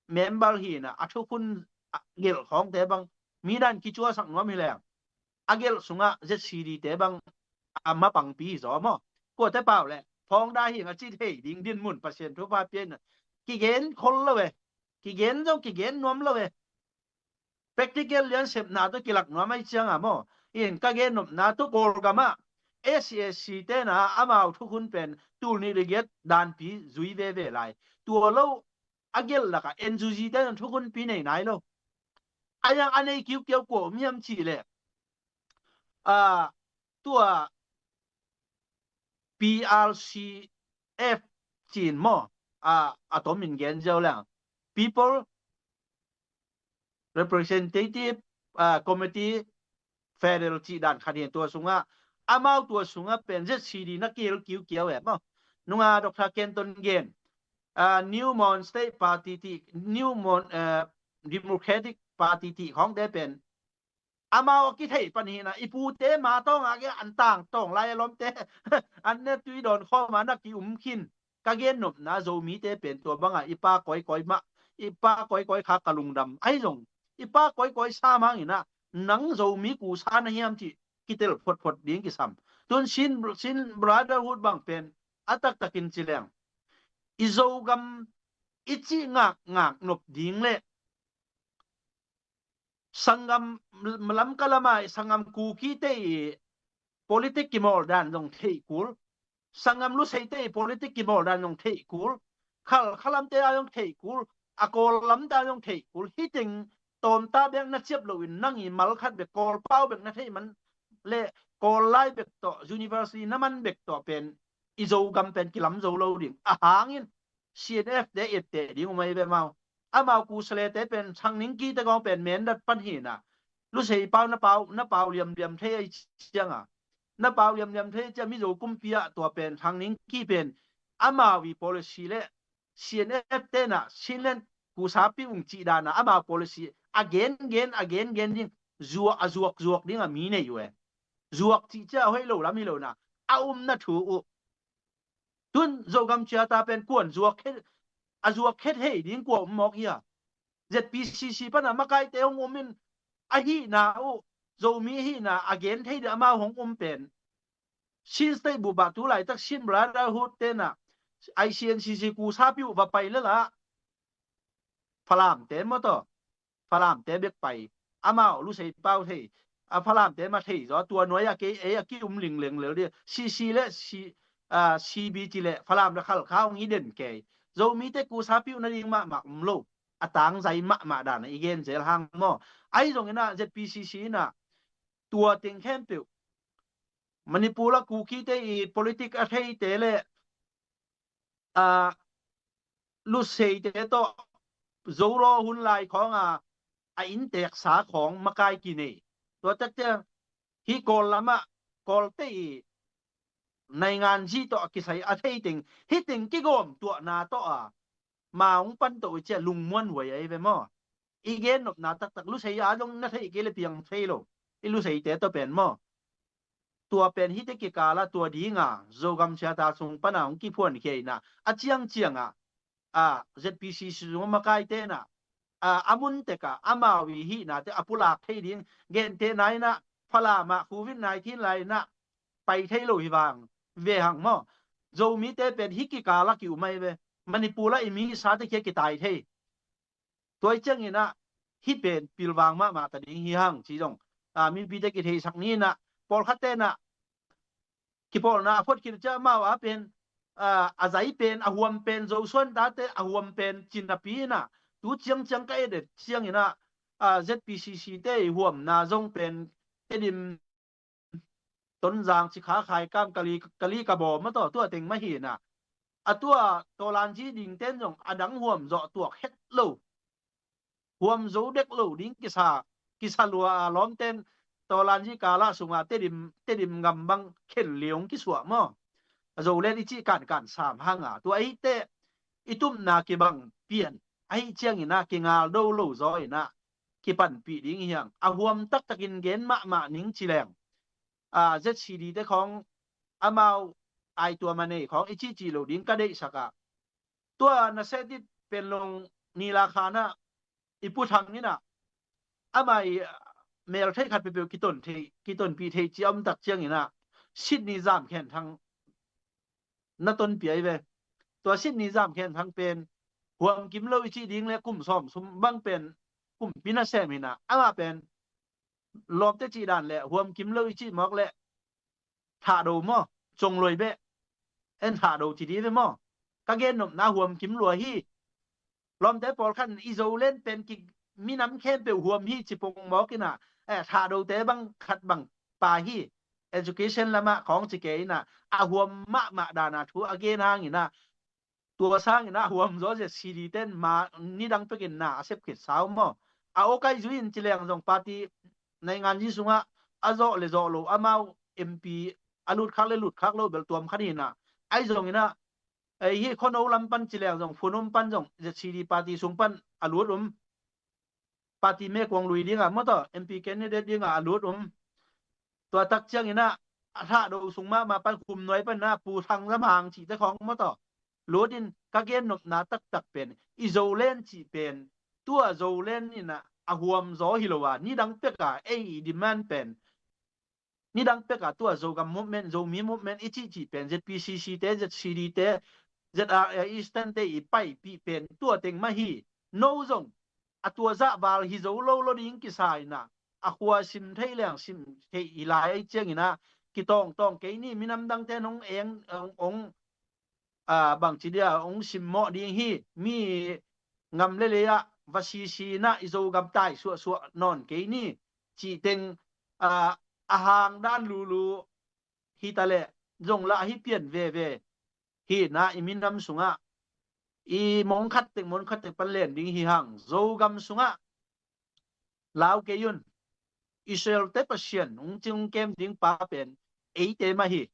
member hi in a, a thukhun a gelh khawngte bang mi dan kicuasak nuam hi leng a gelh sungah Z C D te bang a mapangpi hi zaw maw? Kuate pau le phawng da hi a ci thei ding dinmun Pasian thupha pia in a kigen khol lo e. Kigen zong kigen nuam lo e. Practical lian sepna tawh kilak nuam ai cianga maw? In ka gen nopna tu Kawlgam ah S C S C tena amau thukhun pen tul nih le giat danpi zui veve lai. Tua lo a gelh lakah N U G tena thukhunpi nei nai lo. A yang a nei kiukiau kua om hiam cih leh a tua P R C F cin maw? A, a tomin gen ziau leng People Representative, ah, Committee Federal cih dan khat hi tua sungah amau tua sungah pen Z C D na kihel kiukiau e maw? Nunga Doctor Kenton gen, ah, New Mon State Party ti, New Mon, eh, Democratic Party ti khawngte pen amau a kitheih pan hi na i pute ma tawng a kia an tang tawng lai a lawmte an ne tui dawn khawm a na ki um khin. Ka gen nopna Zomite pen tua banga i pa kawikawi mah, i pa kawikawi kha ka lungdam ahi zong i pa kawikawi sa mangin a nang Zomi kusa na hiam cih kitel photphot ding kisam. Tun Chin, Chin Brotherhood bang pen a taktakin ci leng i Zogam i cih ngakngak nop ding le sanggam Lamka lamah i sanggam Kukite i politik kimawl dan zong theih kul, sanggam Luseite i politik kimawl dan zong theih kul, Khalkha lamte a zong theih kul, a Kawl lamte a zong theih kul. Hih teng tawmta bek na ciap loin nang i mal khat bek Kawl pau bek na theih man le Kawl lai bek tawh university na man bek tawh pen i Zogam pen kilam zo lo ding. A hangin C N F te etteh ding um ahi ve mau. Amau Kusalete pen Thang Ning Kite kong pen Mindat pan hi na. Lusei pau na pau, na pau liamliam thei ahi cianga, na pau liamliam thei cia Mizo kumpi ah tua pen Thang Ning Ki pen amau i policy le C N F te na Chinland Kusapi ung cih dana amau policy a gen gen, a gen gen ding, zuak, a zuak zuak ding a mi nei uh e. Zuak cih cia hoih lo lam hi lo na, a umna thu uh. Tun Zogam ciata pen kuan zuak khe, a zuak khe thei ding kua um mawk hi a. Z P C C pana makaite hong um in a hihna uh, Zomi hihna a gen thei ding amau hong um pen Chin State bup ah tu laitak Chin Brotherhood te na I C N C C Kusapi uh va pai lala Falamte maw taw, Falamte bek pai. Amau Lusei pau thei, a Falamte ma thei zaw, tua nuai a kei ei a ki um lingleng lel ding. C C le C, a, C B ci le Falam le Khalkha hong hi den kei. Zomite Kusapi uh nading mahmah um lo. A tangzai mahmah dana i gen zel hang maw. Ahi zongin a Z P C C in a tua teng khempeuh Manipur a Kukite i politik a theite le a Luseite tawh Zolo hun lai khawng a, a innteksa khawng makai kinei. Tua tekte hih Kawl lamah Kawlte i naingan zi tawh a kisai a thei teng, hih teng kigawm tuahna tawh a ma hong pan tawh uh cia lungmuan huai ahi ve maw. I gen nopna taktak Lusei a zong na theih kei le piang thei lo. I Luseite tawh pen maw. Tua pen hihte kikala tua dinga Zogam ciata sung pana hong kiphuan khia ina a ciangcianga a Z P C C sung makaite na a, a mun teka amau i hihnate a pulak thei ding gente na ina Falamah Covid nineteen lai ina pai thei lo hi vang ve hang maw. Zomite pen hih kikala ki um ahi ve. Manipur a i mi sate kia kitai thei. Tua i ciangin a hih pen pilvang mahmah ta ding hi hang ci zong a mipite kitheisak ni ina pawlkhatte na kipawlna a phot khit cia amau a pen a, a zai pen a huam pen Zosuan tate a huam pen cinapi ina tu ciangciang ka edet ciangin a, a Z P C C te i huamna zong pen Tedim, Tonzang, Cikha, Khaikam, Kali, Kali Kabaw maw taw tua teng mah hi ina. A tua tawlanzi dingten zong a dang huam zawh tuak het lo. Huam zo dek lo ding kisa, kisa lua a lawmten tawlanzi kala sunga Tedim, Tedim gam bang khen liong kisuah maw. A Zolen i cih kankan sam hanga tua ahite i tupna kibang pian ahi ciangin a kingal do lo zaw ina kipanpih ding hi hang. A huam taktakin gen mahmah ning ci leng a Z C D te khawng amau ai tua ma nei khawng i cihcih lo ding ka deihsak a. Tua na setit pen long nila khana i Pu Thang ina ama i mel thei khat peuhpeuh kiton thei, kitonpih thei ci a om tak ciangin a Sydney Zam Khen Thang na tonpih ahi ve. Tua Sydney Zam Khen Thang pen huam kim lo i cih ding le kum sawm sum bang pen kumpi nasem hi ina ama pen lawmte cih dan le huam kim lo i cih mawk le thahdo maw, congluai beh en thahdo ci di ve maw. Ka gen nopna huam kim lua hi. Lawmte pawlkhat in i Zolen pen ki minam khempeuh huam hi ci pong mawk ina eh, thahdote bang khat bang pa hi. Education lamah khawng ci ke ina a huam mahmah dana thu a gen hang ina tua sangin a huam zaw Z C D ten ma nidang pekin na a sep khit sau maw. A awkai zui in ci leng zong party naingan zi sungah a zawh le zawh lo amau M P a lut khak le lut khak lo bel tuam khat hi ina. Ahi zongin a ei hi khuano lam pan ci leng zong Phunum pan zong Z C D party sung pan a lut um. Party mekuang lui dinga maw taw M P candidate dinga a lut um. Tua tak ciangin a a thahdo sung mahmah pan khum nuai pan a Pu Thang Zam Hang cihte khawng maw taw lut in ka gen nopna taktak pen i Zolen cih pen tua Zolen ina a huam zaw hi lo a nidang peka ei i demand pen nidang peka tua Zogam movement, Zomi movement i cihcih pen Z P C C te, Z C D te Z R A Eastern te i paipih pen tua teng mah hi. No zong a tua zah val hi zo lo lo ding kisa inah, a khua sim thei leng sim thei hi lai ai cianginah, kitawngtawng kei ni, minam dangte nong eng ong, ong a, bangci dia hong simmawh ding hi, mi ngam le lei ah va sisi inah i Zogam tai suahsuah nawn kei ni, cih teng, a, a hang dan lulu hi ta leh zong lah hi pian veve hi inah, i minam sungah i mong khat tek mong khat tek pan len ding hi hang. Zogam sungah lau kei un. Israel te Pasian hong cing hong kem ding pa pen eite mah hi.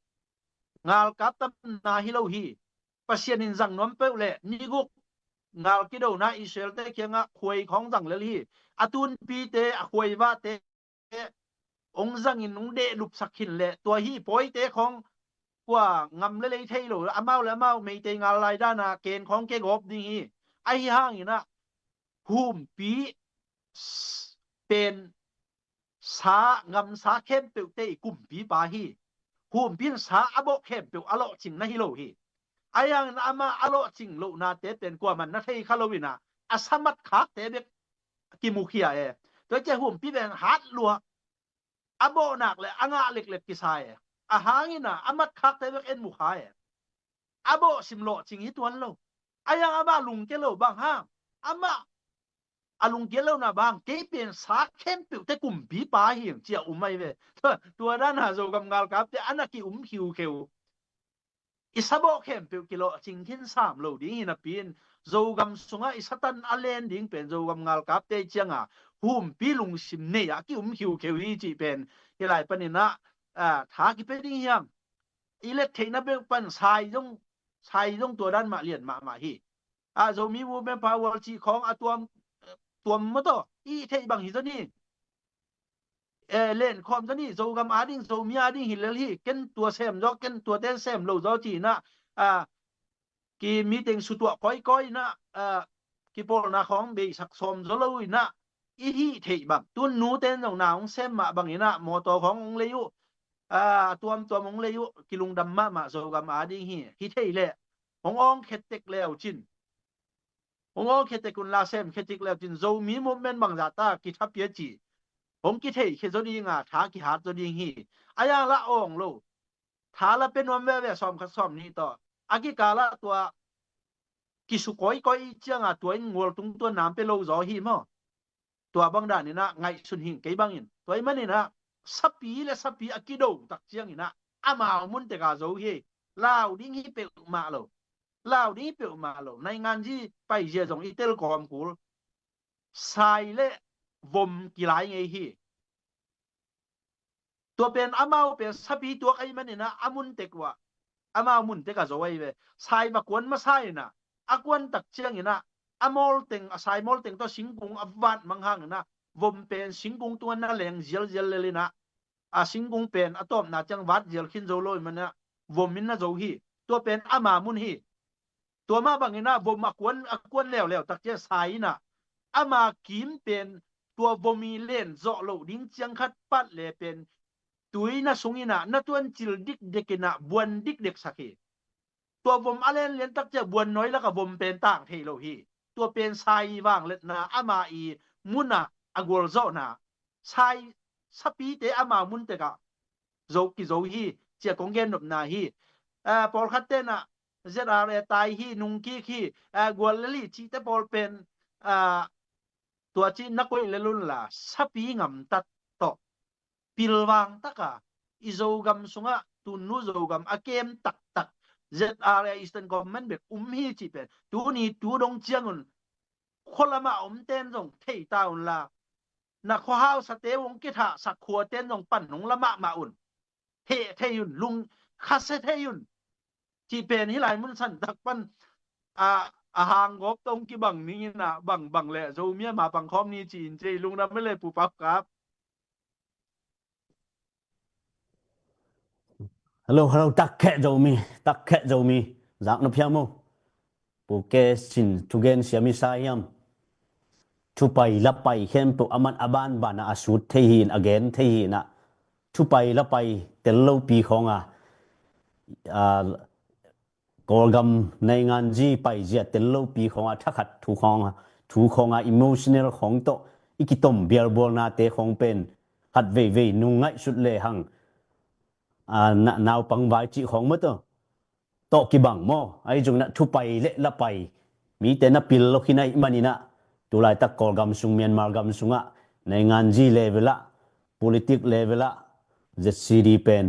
Ngalkap tamna hi lo hi. Pasian in zang nuam peuh leh ni guk ngal kidona Israel te kiangah khuai khawng zang lel hi. A tunpite, a khuaivahte hong zangin hong dehlupsak khin leh tua hi pawite khawng kua ngam le lei thei lo, amau le amau Meitei ngal lai dana ken khawng kegawp ding hi. Ahi hanginah humpi pen sa, ngamsa khempeuhte i kumpipa hi. Humpi in sa a bawh khempeuh a lawhcing na hi lo hi. Ahi hangin amah a lawhcing lohnate pen kuaman na thei kha lo inah, a sa matkhakte bek kimukhia e. Tua cia humpi pen hat lua, a bawhnak le a ngah leklek kisa e. A hangina a matkhakte bek en mukha e. A bawh sim lawhcing hi tuan lo. Ahi hang amah lungkia lo bang hang, amah a lungkia lona bang, kei pen sa khempeuhte kumpipa hi cia um ai ve. Tua dana Zogam ngalkapte a na ki um khiukheu. I sabawh khempeuh kilawhcing khin sam lo ding hi napi in, Zogam sungah i Satan a len ding pen Zogam ngalkapte cianga humpi lungsim nei ah ki um khiukheu hi cih pen hi lai paninah, a, tha kipia ding hiam? I let theihna peuh pan sai zong, sai zong tua dan mah lian mahmah hi. A, Zomi Movement Power cih khawng a tuam, tuam maw taw, i theih bang hi zaw ni. E, len khawm zaw ni, Zogam ading, Zomi ading hi lel hi, ken tua sem zaw, ken tua ten sem lo zaw ci inah, a, ki meeting sutuah kawikawi inah, a, kipawlna khawng beisak sawm zaw lo inah, i hih theih bang. Tun nu ten zong na hong sem mah bang inah, mawtaw khawng hong lei uh, a, tuamtuam hong lei uh, kilungdam mahmah Zogam ading hi, hi thei leh hong awng khetek leu cin. Hong awng khetek unla sem khetek leu cin Zomi Movement bangzah ta kithapia ci. Hong kithei khe zaw dinga tha kihat zaw ding hi. A yang lah awng lo. Tha la pe nuam veve sawm khat sawm nih tawh. A kikalah tua kisukawikawi cianga tua in ngualtung tua nam pe lo zaw hi maw? Tua bang daninah ngaihsun hing kei bangin. Tua i maninah sapi le sapi a kido tak cianginah amau mun teka zo hi. Lau ding hi peuhmah lo. Lau ding hi peuhmah lo. Nainganzi paizia zong i tel kawm kul. Sai le vom kilai ngei hi. Tua pen amau pen sapi tuak ahi maninah a mun tek uh ah, amau mun tek a zo ahi ve. Sai va kuan masa inah, a kuan tak cianginah a mawlteng, a sai mawlteng tawh singkung a vat mang hanginah vom pen singkung tungah na leng zialzial lelinah, a singkung pen a tawpna ciang vat zial khin zo lo i manah vom in na zo hi. Tua pen ama mun hi. Tua mah banginah vom a kuan, a kuan leuleu tak ciah sai inah ama kim pen tua vom i len zawh loh ding ciang khat pat le pen tuina sunginah na tuan cil dikdek inah buan dikdek sak hi. Tua vom a lenlian tak ciah buan nawi lakah vom pen tang thei lo hi. Tua pen sai i vangliatna ama i munah a gualzawhna, sai sapite ama mun tekah zo kizo hi, ciah kong gennopna hi. A, pawlkhat tenah Z R A tai hi, nungkik hi, a, gual lel hi cihte pawl pen, a, tua cih na koih lel unla sapi ngamtat tawh pilvang taka i Zogam sungah tunnu Zogam a kem taktak Z R A Eastern Command bek um hi cih pen tuni tu dong ciangun khualamah omten zong thei ta unla, na khuahausate hong kithahsak khuaten zong pan hong la mahmah un. Heh thei un, lung khasia thei un. Cih pen hih lai mun santak pan a, a hanggawp tawh hong kibang ninginah bangbang le Zomi a ma pangkhawm ni ci-in ci ei lungdam le Pu Pau Kap. Hello, hello, takkheh Zomi, takkheh Zomi. Zak na phiam uh. Pu Ke Sin thugen siam i sa hiam? Thupai lapai khempeuh a man a banbanah a sut thei hi in, a gen thei hi inah thupai lapai tel lopi khawnga, a, Kawlgam nainganzi paizia tel lopi khawng a thakhat thu khawng a, thu khawng a emotional khawng tawh i kitom bialbualnate khawng pen khat veivei nung ngaihsut lehang, a, na, naupang vai cih khawng maw tawh tawh kibang maw? Ahi zongin ah thupai le lapai mite na pil lo khin ahih manin ah, tulaitak Kawlgam sung, Myanmar gam sungah nainganzi level ah, politik level ah, Z C D pen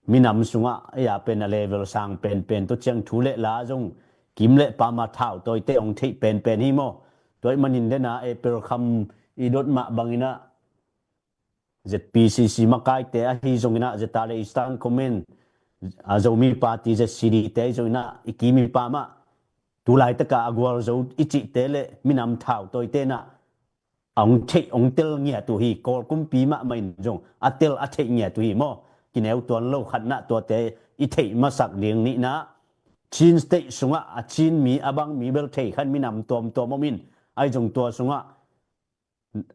minam sungah ei a pen a level sang penpen, tua ciang thu le la zong kim le pam a thautawite hong theih penpen hi maw? Tua ahih manin den a April kham i dot mah bangin ah Z P C C makaite ahi zongin ah, Zeta le Eastern Command, a, Zomi Party Z C D te ahi zongin ah, i kim i pam ah tulaitak a gualzo i cihte le minam thautawite in ah a hong theih hong tel ngiat uh hi. Kawl kumpi mahmah in zong a tel a theih ngiat uh hi maw? Kineu tuan lo, khatna tuate i theih masak ding, nihna Chin State sungah a Chin mi a bang mi bel thei khan minam tuamtuam om in, ahi zong tua sungah,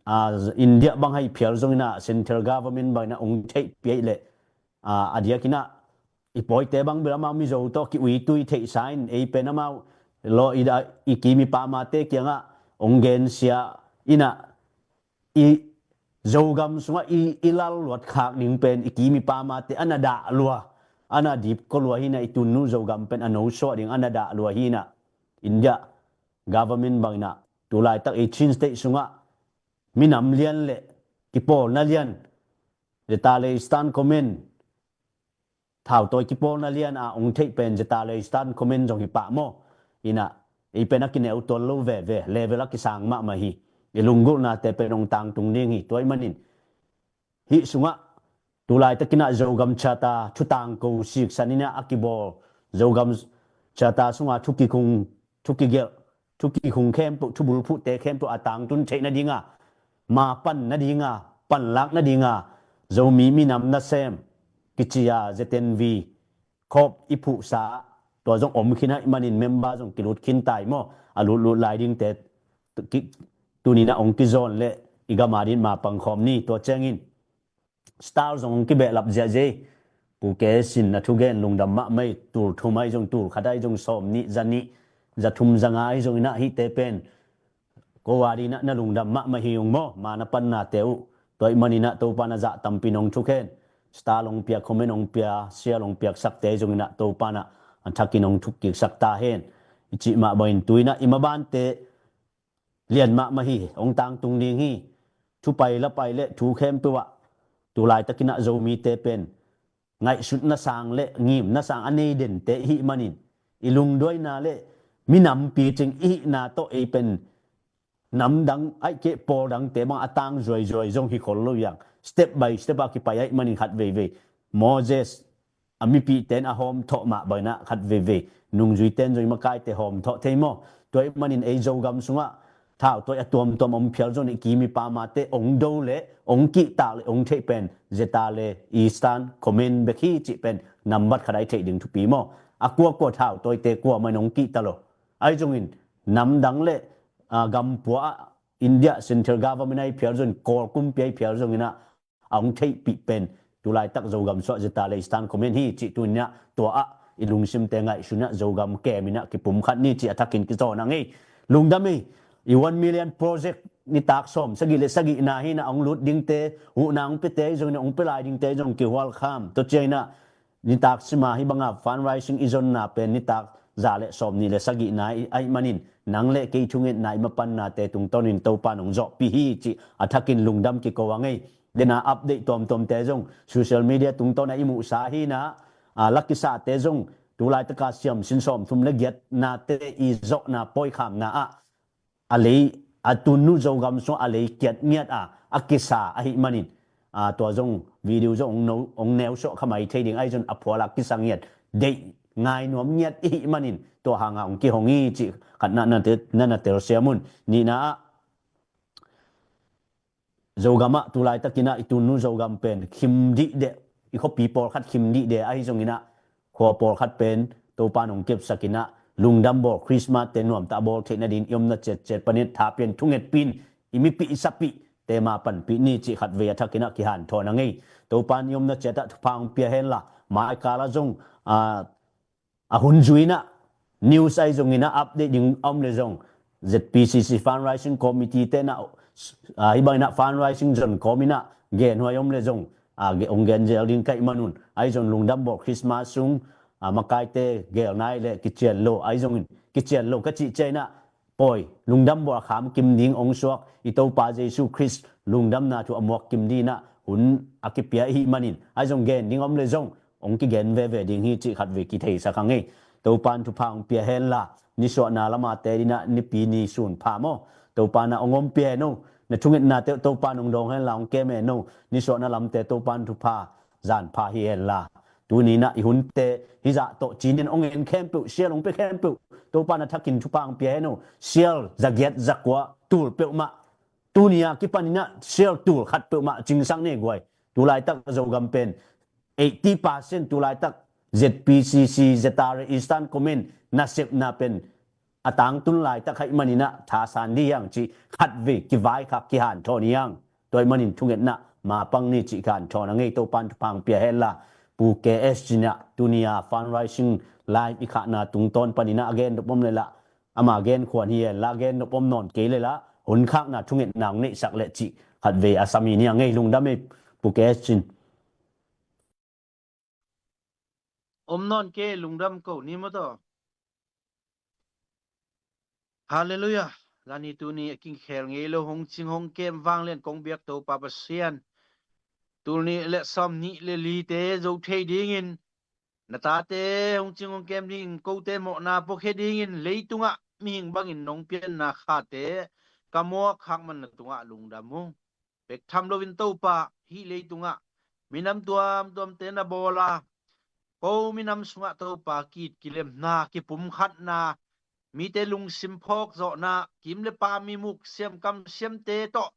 a, India bang hai phial zongin ah central government bangin ah hong theihpih ahih leh, a, a diakin ah i pawite bang bel amau Mizo tawh ki-uitui theihsa in, ei pen amau law i da, i kim i pamate kiangah hong gensia in ah, i Zogam sungah i, i lal luat khak ding pen i kim i pamate a na dah lua, a na dipko lua hi in ah, i tunnu Zogam pen a nosuah ding a na dah lua hi in ah, India government bangin ah tulaitak i Chin State sungah minam lian le kipawlna lian, Zeta le Eastern Command, thautawi kipawlna lian a hong theih pen Zeta le Eastern Command zong hi pah maw? In ah, ei pen a kineu tuan lo veve, level a kisang mahmah hi. I lunggulhnate pen hong tangtung ding hi. Tua ahih manin hih sungah tulaitakin ah Zogam Charter thutangko siksan in ah a kibawl, Zogam Charter sungah thu kikhung, thu kigelh, thu kikhung khempeuh, thu bulphuhte khempeuh a tangtun theih nadinga, ma pan nadinga, panlak nadinga, Zomi minam nasem kici a Z N V khawp i phuhsa, tua zong om khin ahih manin member zong kilut khin tai maw? A lutlut lai dingte ki-, tuni in ah hong kizawn le i gam a dingin ma pangkhawm ni. Tua ciangin star zong hong kibehlap ziahziah hi. Pu Ke Sin na thugen lungdam mahmah hi. Tul thum ahi zong, tul khat ahi zong, sawmnih, zanih, zathum, zanga ahi zongin ah hihte pen ko a dingin ah na lungdam mahmah hi ung maw? Ma na pannate uh. Tua ahih manin ah Topa in a zah tampi in hong thukhen. Star hong pia, comment hong pia, share hong piaksakte ahi zongin ah Topa in ah a thakin hong thukkiksak ta hen. I cih mah bangin tu in ah i mabante lian mahmah hi, hong tangtung ding hi. Thupai lapai le thu khempeuh ah tulaitakin ah Zomite pen ngaihsutna sang le ngimna sang a nei dente i hih manin, i lungduaina le minampi cing i hihna tawh ei pen namdang ahih keh pawldangte bang a tang zuaizuai zong hi khol lo hi hang. Step by step a kipai ahih manin khat veivei Moses a mipihte in a hawmthawh mah bangin ah khat veivei nungzuite in zong i makaite hawmthawh thei maw? Tua ahih manin ei Zogam sungah thautawi a tuamtuam om phial zong i kim i pamate hong do le hong kihtak le hong theih pen Zeta le Eastern Command bek hi cih pen nambat khat a i theih ding thupi maw? A kuakua thautawite kuamah in hong kihta lo. Ahi zongin namdang le, a, gampua ah India central government ahi phial zongin, Kawl kumpi ahi phial zongin ah a hong theihpih pen tulaitak Zogam sungah Zeta le Eastern Command hi cih tuni in ah tua ah i lungsimte ngaihsun in ah Zogam kem in ah kipumkhat ni cih a thakin kizawn a ngei. Lungdam hi. I one million project nitak sawm sagih le sagihna hi in ah a hong lut dingte, huhna hong piate ahi zongin ah hong pia lai dingte ahi zong kihual kham. Tua ciangin ah nitak sima hih banga fundraising i zonna pen nitak za le sawmnih le sagihna i, ahih manin nang le kei thungetna i mapannate tungtawnin Topa in hong zawhpih hi cih a thakin lungdam kiko a ngei. Dena update tuamtuamte zong social media tungtawn a i muhsa hi in ah, a, lakisate zong tulaitaka siamsin sawmthum le giatnate i zawhna pawikhamna ah a lei, a tunnu Zogam sungah a lei kiat ngiat a, a kisa ahih manin, a, tua zong video zong hong no, hong neusuah kha mai thei ding ahi zong a phual a kisa ngiat, deih ngai nuam ngiat i hih manin tua hanga hong kihong hi cih khatna na te, na na telsiam un. Nihna ah Zogam ah tulaitakin ah i tunnu Zogam pen khim dih deh, i khuapi pawlkhat khim dih deh ahi zongin ah khua pawlkhat pen Topa in hong kepsak in ah lungdam bawl, Christmas te nuamtah bawl theih nadin i omna ciatciat panin tha pian thungetpih in i mipih i sapih te ma panpih ni cih khat vei a thakin ah kihanthawn a ngei. Topa in i omna ciat ah thupha hong pia henla, mai kal ah zong, a, a hun zui inah news ahi zongin ah update ding a om le zong, ZPCC fundraising committee te inah, ah, hih bang inah fundraising zon kawm inah genhuai om le zong, ah, ge-, hong gen zel ding ka hih manun, ahi zong lungdam bawl Christmas sung, ah, makaite gelna ih le kician lo, ahi zongin kician lo ka cih ciang inah pawi, lungdam bawl a kham kim ding hong suak i Topa Jesu Khrist lungdamna thu a muak kim ding inah hun a kipia i hih manin, ahi zong gen ding om le zong hong kigen veve ding hi cih khatvei kitheisak hang ei. Topa in thupha hong pia hen la, nisuahna lamate ding inah nipi ni sun pha maw, Topa in ah hong ompih hen o. Na thungetnate uh Topa in hong dawng hen la, hong kem hen o. Nisuahna lamte Topa in thupha zan pha hi hen la, tuni inah i hunte hih zah tawh cinin hong en khempeuh, sial hong pia khempeuh Topa in a thakin thupha hong pia hen o. Sial zagiat zakua tul peuhmah, tuni a kipan inah sial tul khat peuhmah cingsak nei guai. Tulaitak Zogam pen eighty percent tulaitak ZPCC, ZRA, Eastern Command nasepna pen a tangtun laitak ka hih manin ah thasan dih hiang cih khatvei kivaikhak kihanthawn hiang. Tua hih manin thungetna mapang ni cih kihanthawn a ngei. Topa in thupha hong pia hen la, Pu K S Cin ah tuni a fundraising live i khahna tungtawn panin ah a gen nop om le lah, ama gen khuan hi hen la, a gen nop om nawn kei le lah hun khakna thungetna hong neihsak le cih khatvei a sam hi ni a ngei. Lungdam ei Pu K S Cin. Om nawn kei, lungdam ko ni maw taw. Halleluiah. Zani tuni a kingkhel ngei lo hong cing hong kem vanglian kong biak Topa Pasian, tul nih le sawm nih le lite zo thei dingin, na tate hong cing hong kem dingin, kote mawhna puakhia dingin, leitungah mihing bangin nong pianna khate ka muak khak man na tungah lungdam uh. Bek tham loin Topa, hih leitungah minam tuamtuamte na bawl a, ko minam sungah Topa ki-it kilemna, kipumkhatna, mite lungsim phawkzawhna, kim le pam i muk siam kam siamte tawh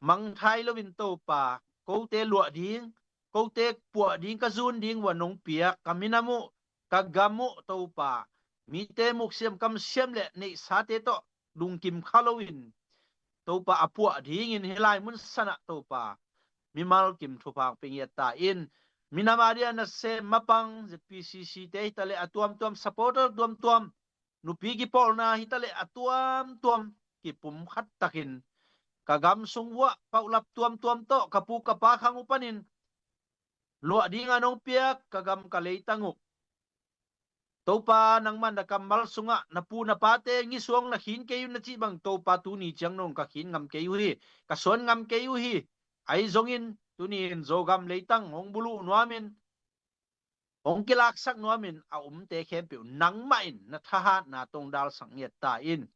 mangthai loin Topa, kote luah ding, kote puah ding, ka zun ding uh a nong piak ka minam uh, ka gam uh Topa, mite muk siam kam siam le neihsate tawh lungkim kha loin Topa a puah dingin hih lai mun sanah Topa mimal kim thupha hong pia ngiat ta in. Minam a dia nasem mapang ZPCC te hi ta le a tuamtuam, supporter tuamtuam, nupi kipawlna hi ta le a tuamtuam kipumkhat takin ka gam sung uah paulap tuamtuam tawh ka pu ka pa khang uh panin luah dinga nong piak ka gam ka leitang uh Topa, nangman na kammal sungah na pu na pate ngisuang na khin kei uh na cih bang Topa tuni ciang nong ka khin ngam kei uh hi, ka suan ngam kei uh hi. Ahi zongin tuni in Zogam leitang hong buluh nuamin, hong kilaksak nuamin a umte khempeuh nangmah in na thahatna tong dalsak ngiat ta in.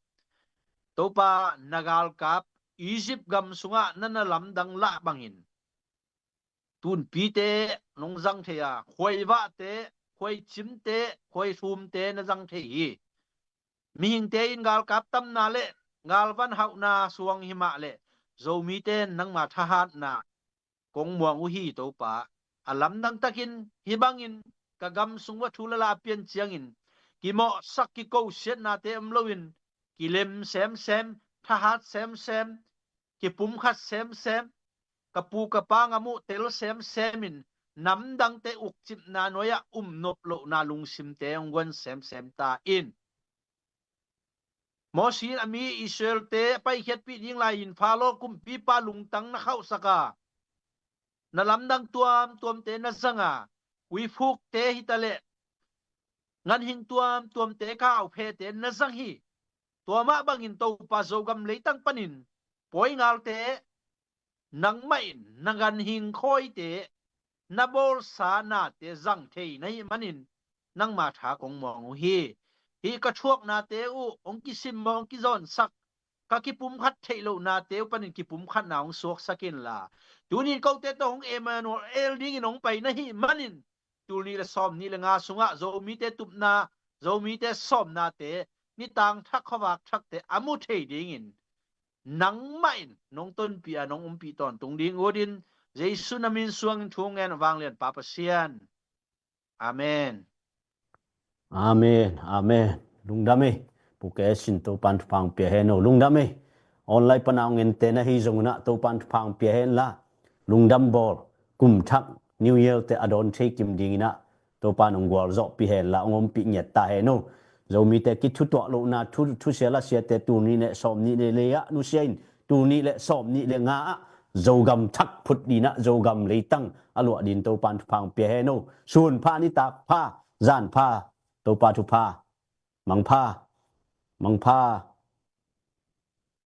Topa, na galkap Egypt gam sungah na na lamdang lah bangin tunpite nong zang thei a, khuaivahte, khuaicimte, khuaithumte na zang thei hi. Mihingte in galkap tamna le galvan hauhna suang hi mah le Zomite nangma thahatna kong muang uh hi Topa. A lamdang takin hih bangin ka gam sung uah thu lala a pian ciangin kimawhsak kikosiatnate om loin kilem semsem, thahat semsem, kipumkhat semsem, ka pu ka pa ngam uh tel semsem in namdangte ukcipna nuai-ah um nop lohna lungsimte hong guan semsem ta in. Moses in a mi Israel-te a paikhiatpih ding lai-in Pharaoh kumpipa lungtang na khauhsak a, na lamdang tuamtuamte na zang a, uifukte hi ta leh ganhing tuamtuamte, kau phete na zang hi. Tua mah bangin Topa Zogam leitang panin pawi ngalte, nangmah in na ganhing khawite, na bawlsa nate zang thei na hih manin nangma tha kong muang uh hi. Hih ka thuaknate uh hong kisim, hong kizawnsak, ka kipumkhat theih lohnate uh panin kipumkhatna hong suaksak inla, tunin kote tawh hong Emmanuel el dingin hong pai na hih manin tul nih le sawm nih le nga sungah Zomite tupna, Zomite sawmnate, nitang thak khuavak thakte a mu thei dingin nangmah in nong tonpih a, nong umpih tawntung ding utin Jesu na min suangin thu ngen, vanglian Pa Pasian. Amen. Amen. Amen. Lungdam ei. Pu K S in Topan thupha hong pia hen o. Lungdam ei. Online pana hong ente na hi zong unah Topan thupha hong pia hen la, lungdam bawl, kum thak New Year te a dawn thei kim ding inah Topa nong gualzawhpih hen la, hong ompih ngiat ta hen o. Zomite kithutuah lohna thu, thusia lasiate tul nih le sawm nih le li ah nusia in, tul nih le sawm nih le nga ah Zogam thak phut ding ah Zogam leitang a luah ding Topa in thupha hong pia hen o. Sun pha, nitak pha, zan pha, Topa thupha, mang pha, mang pha.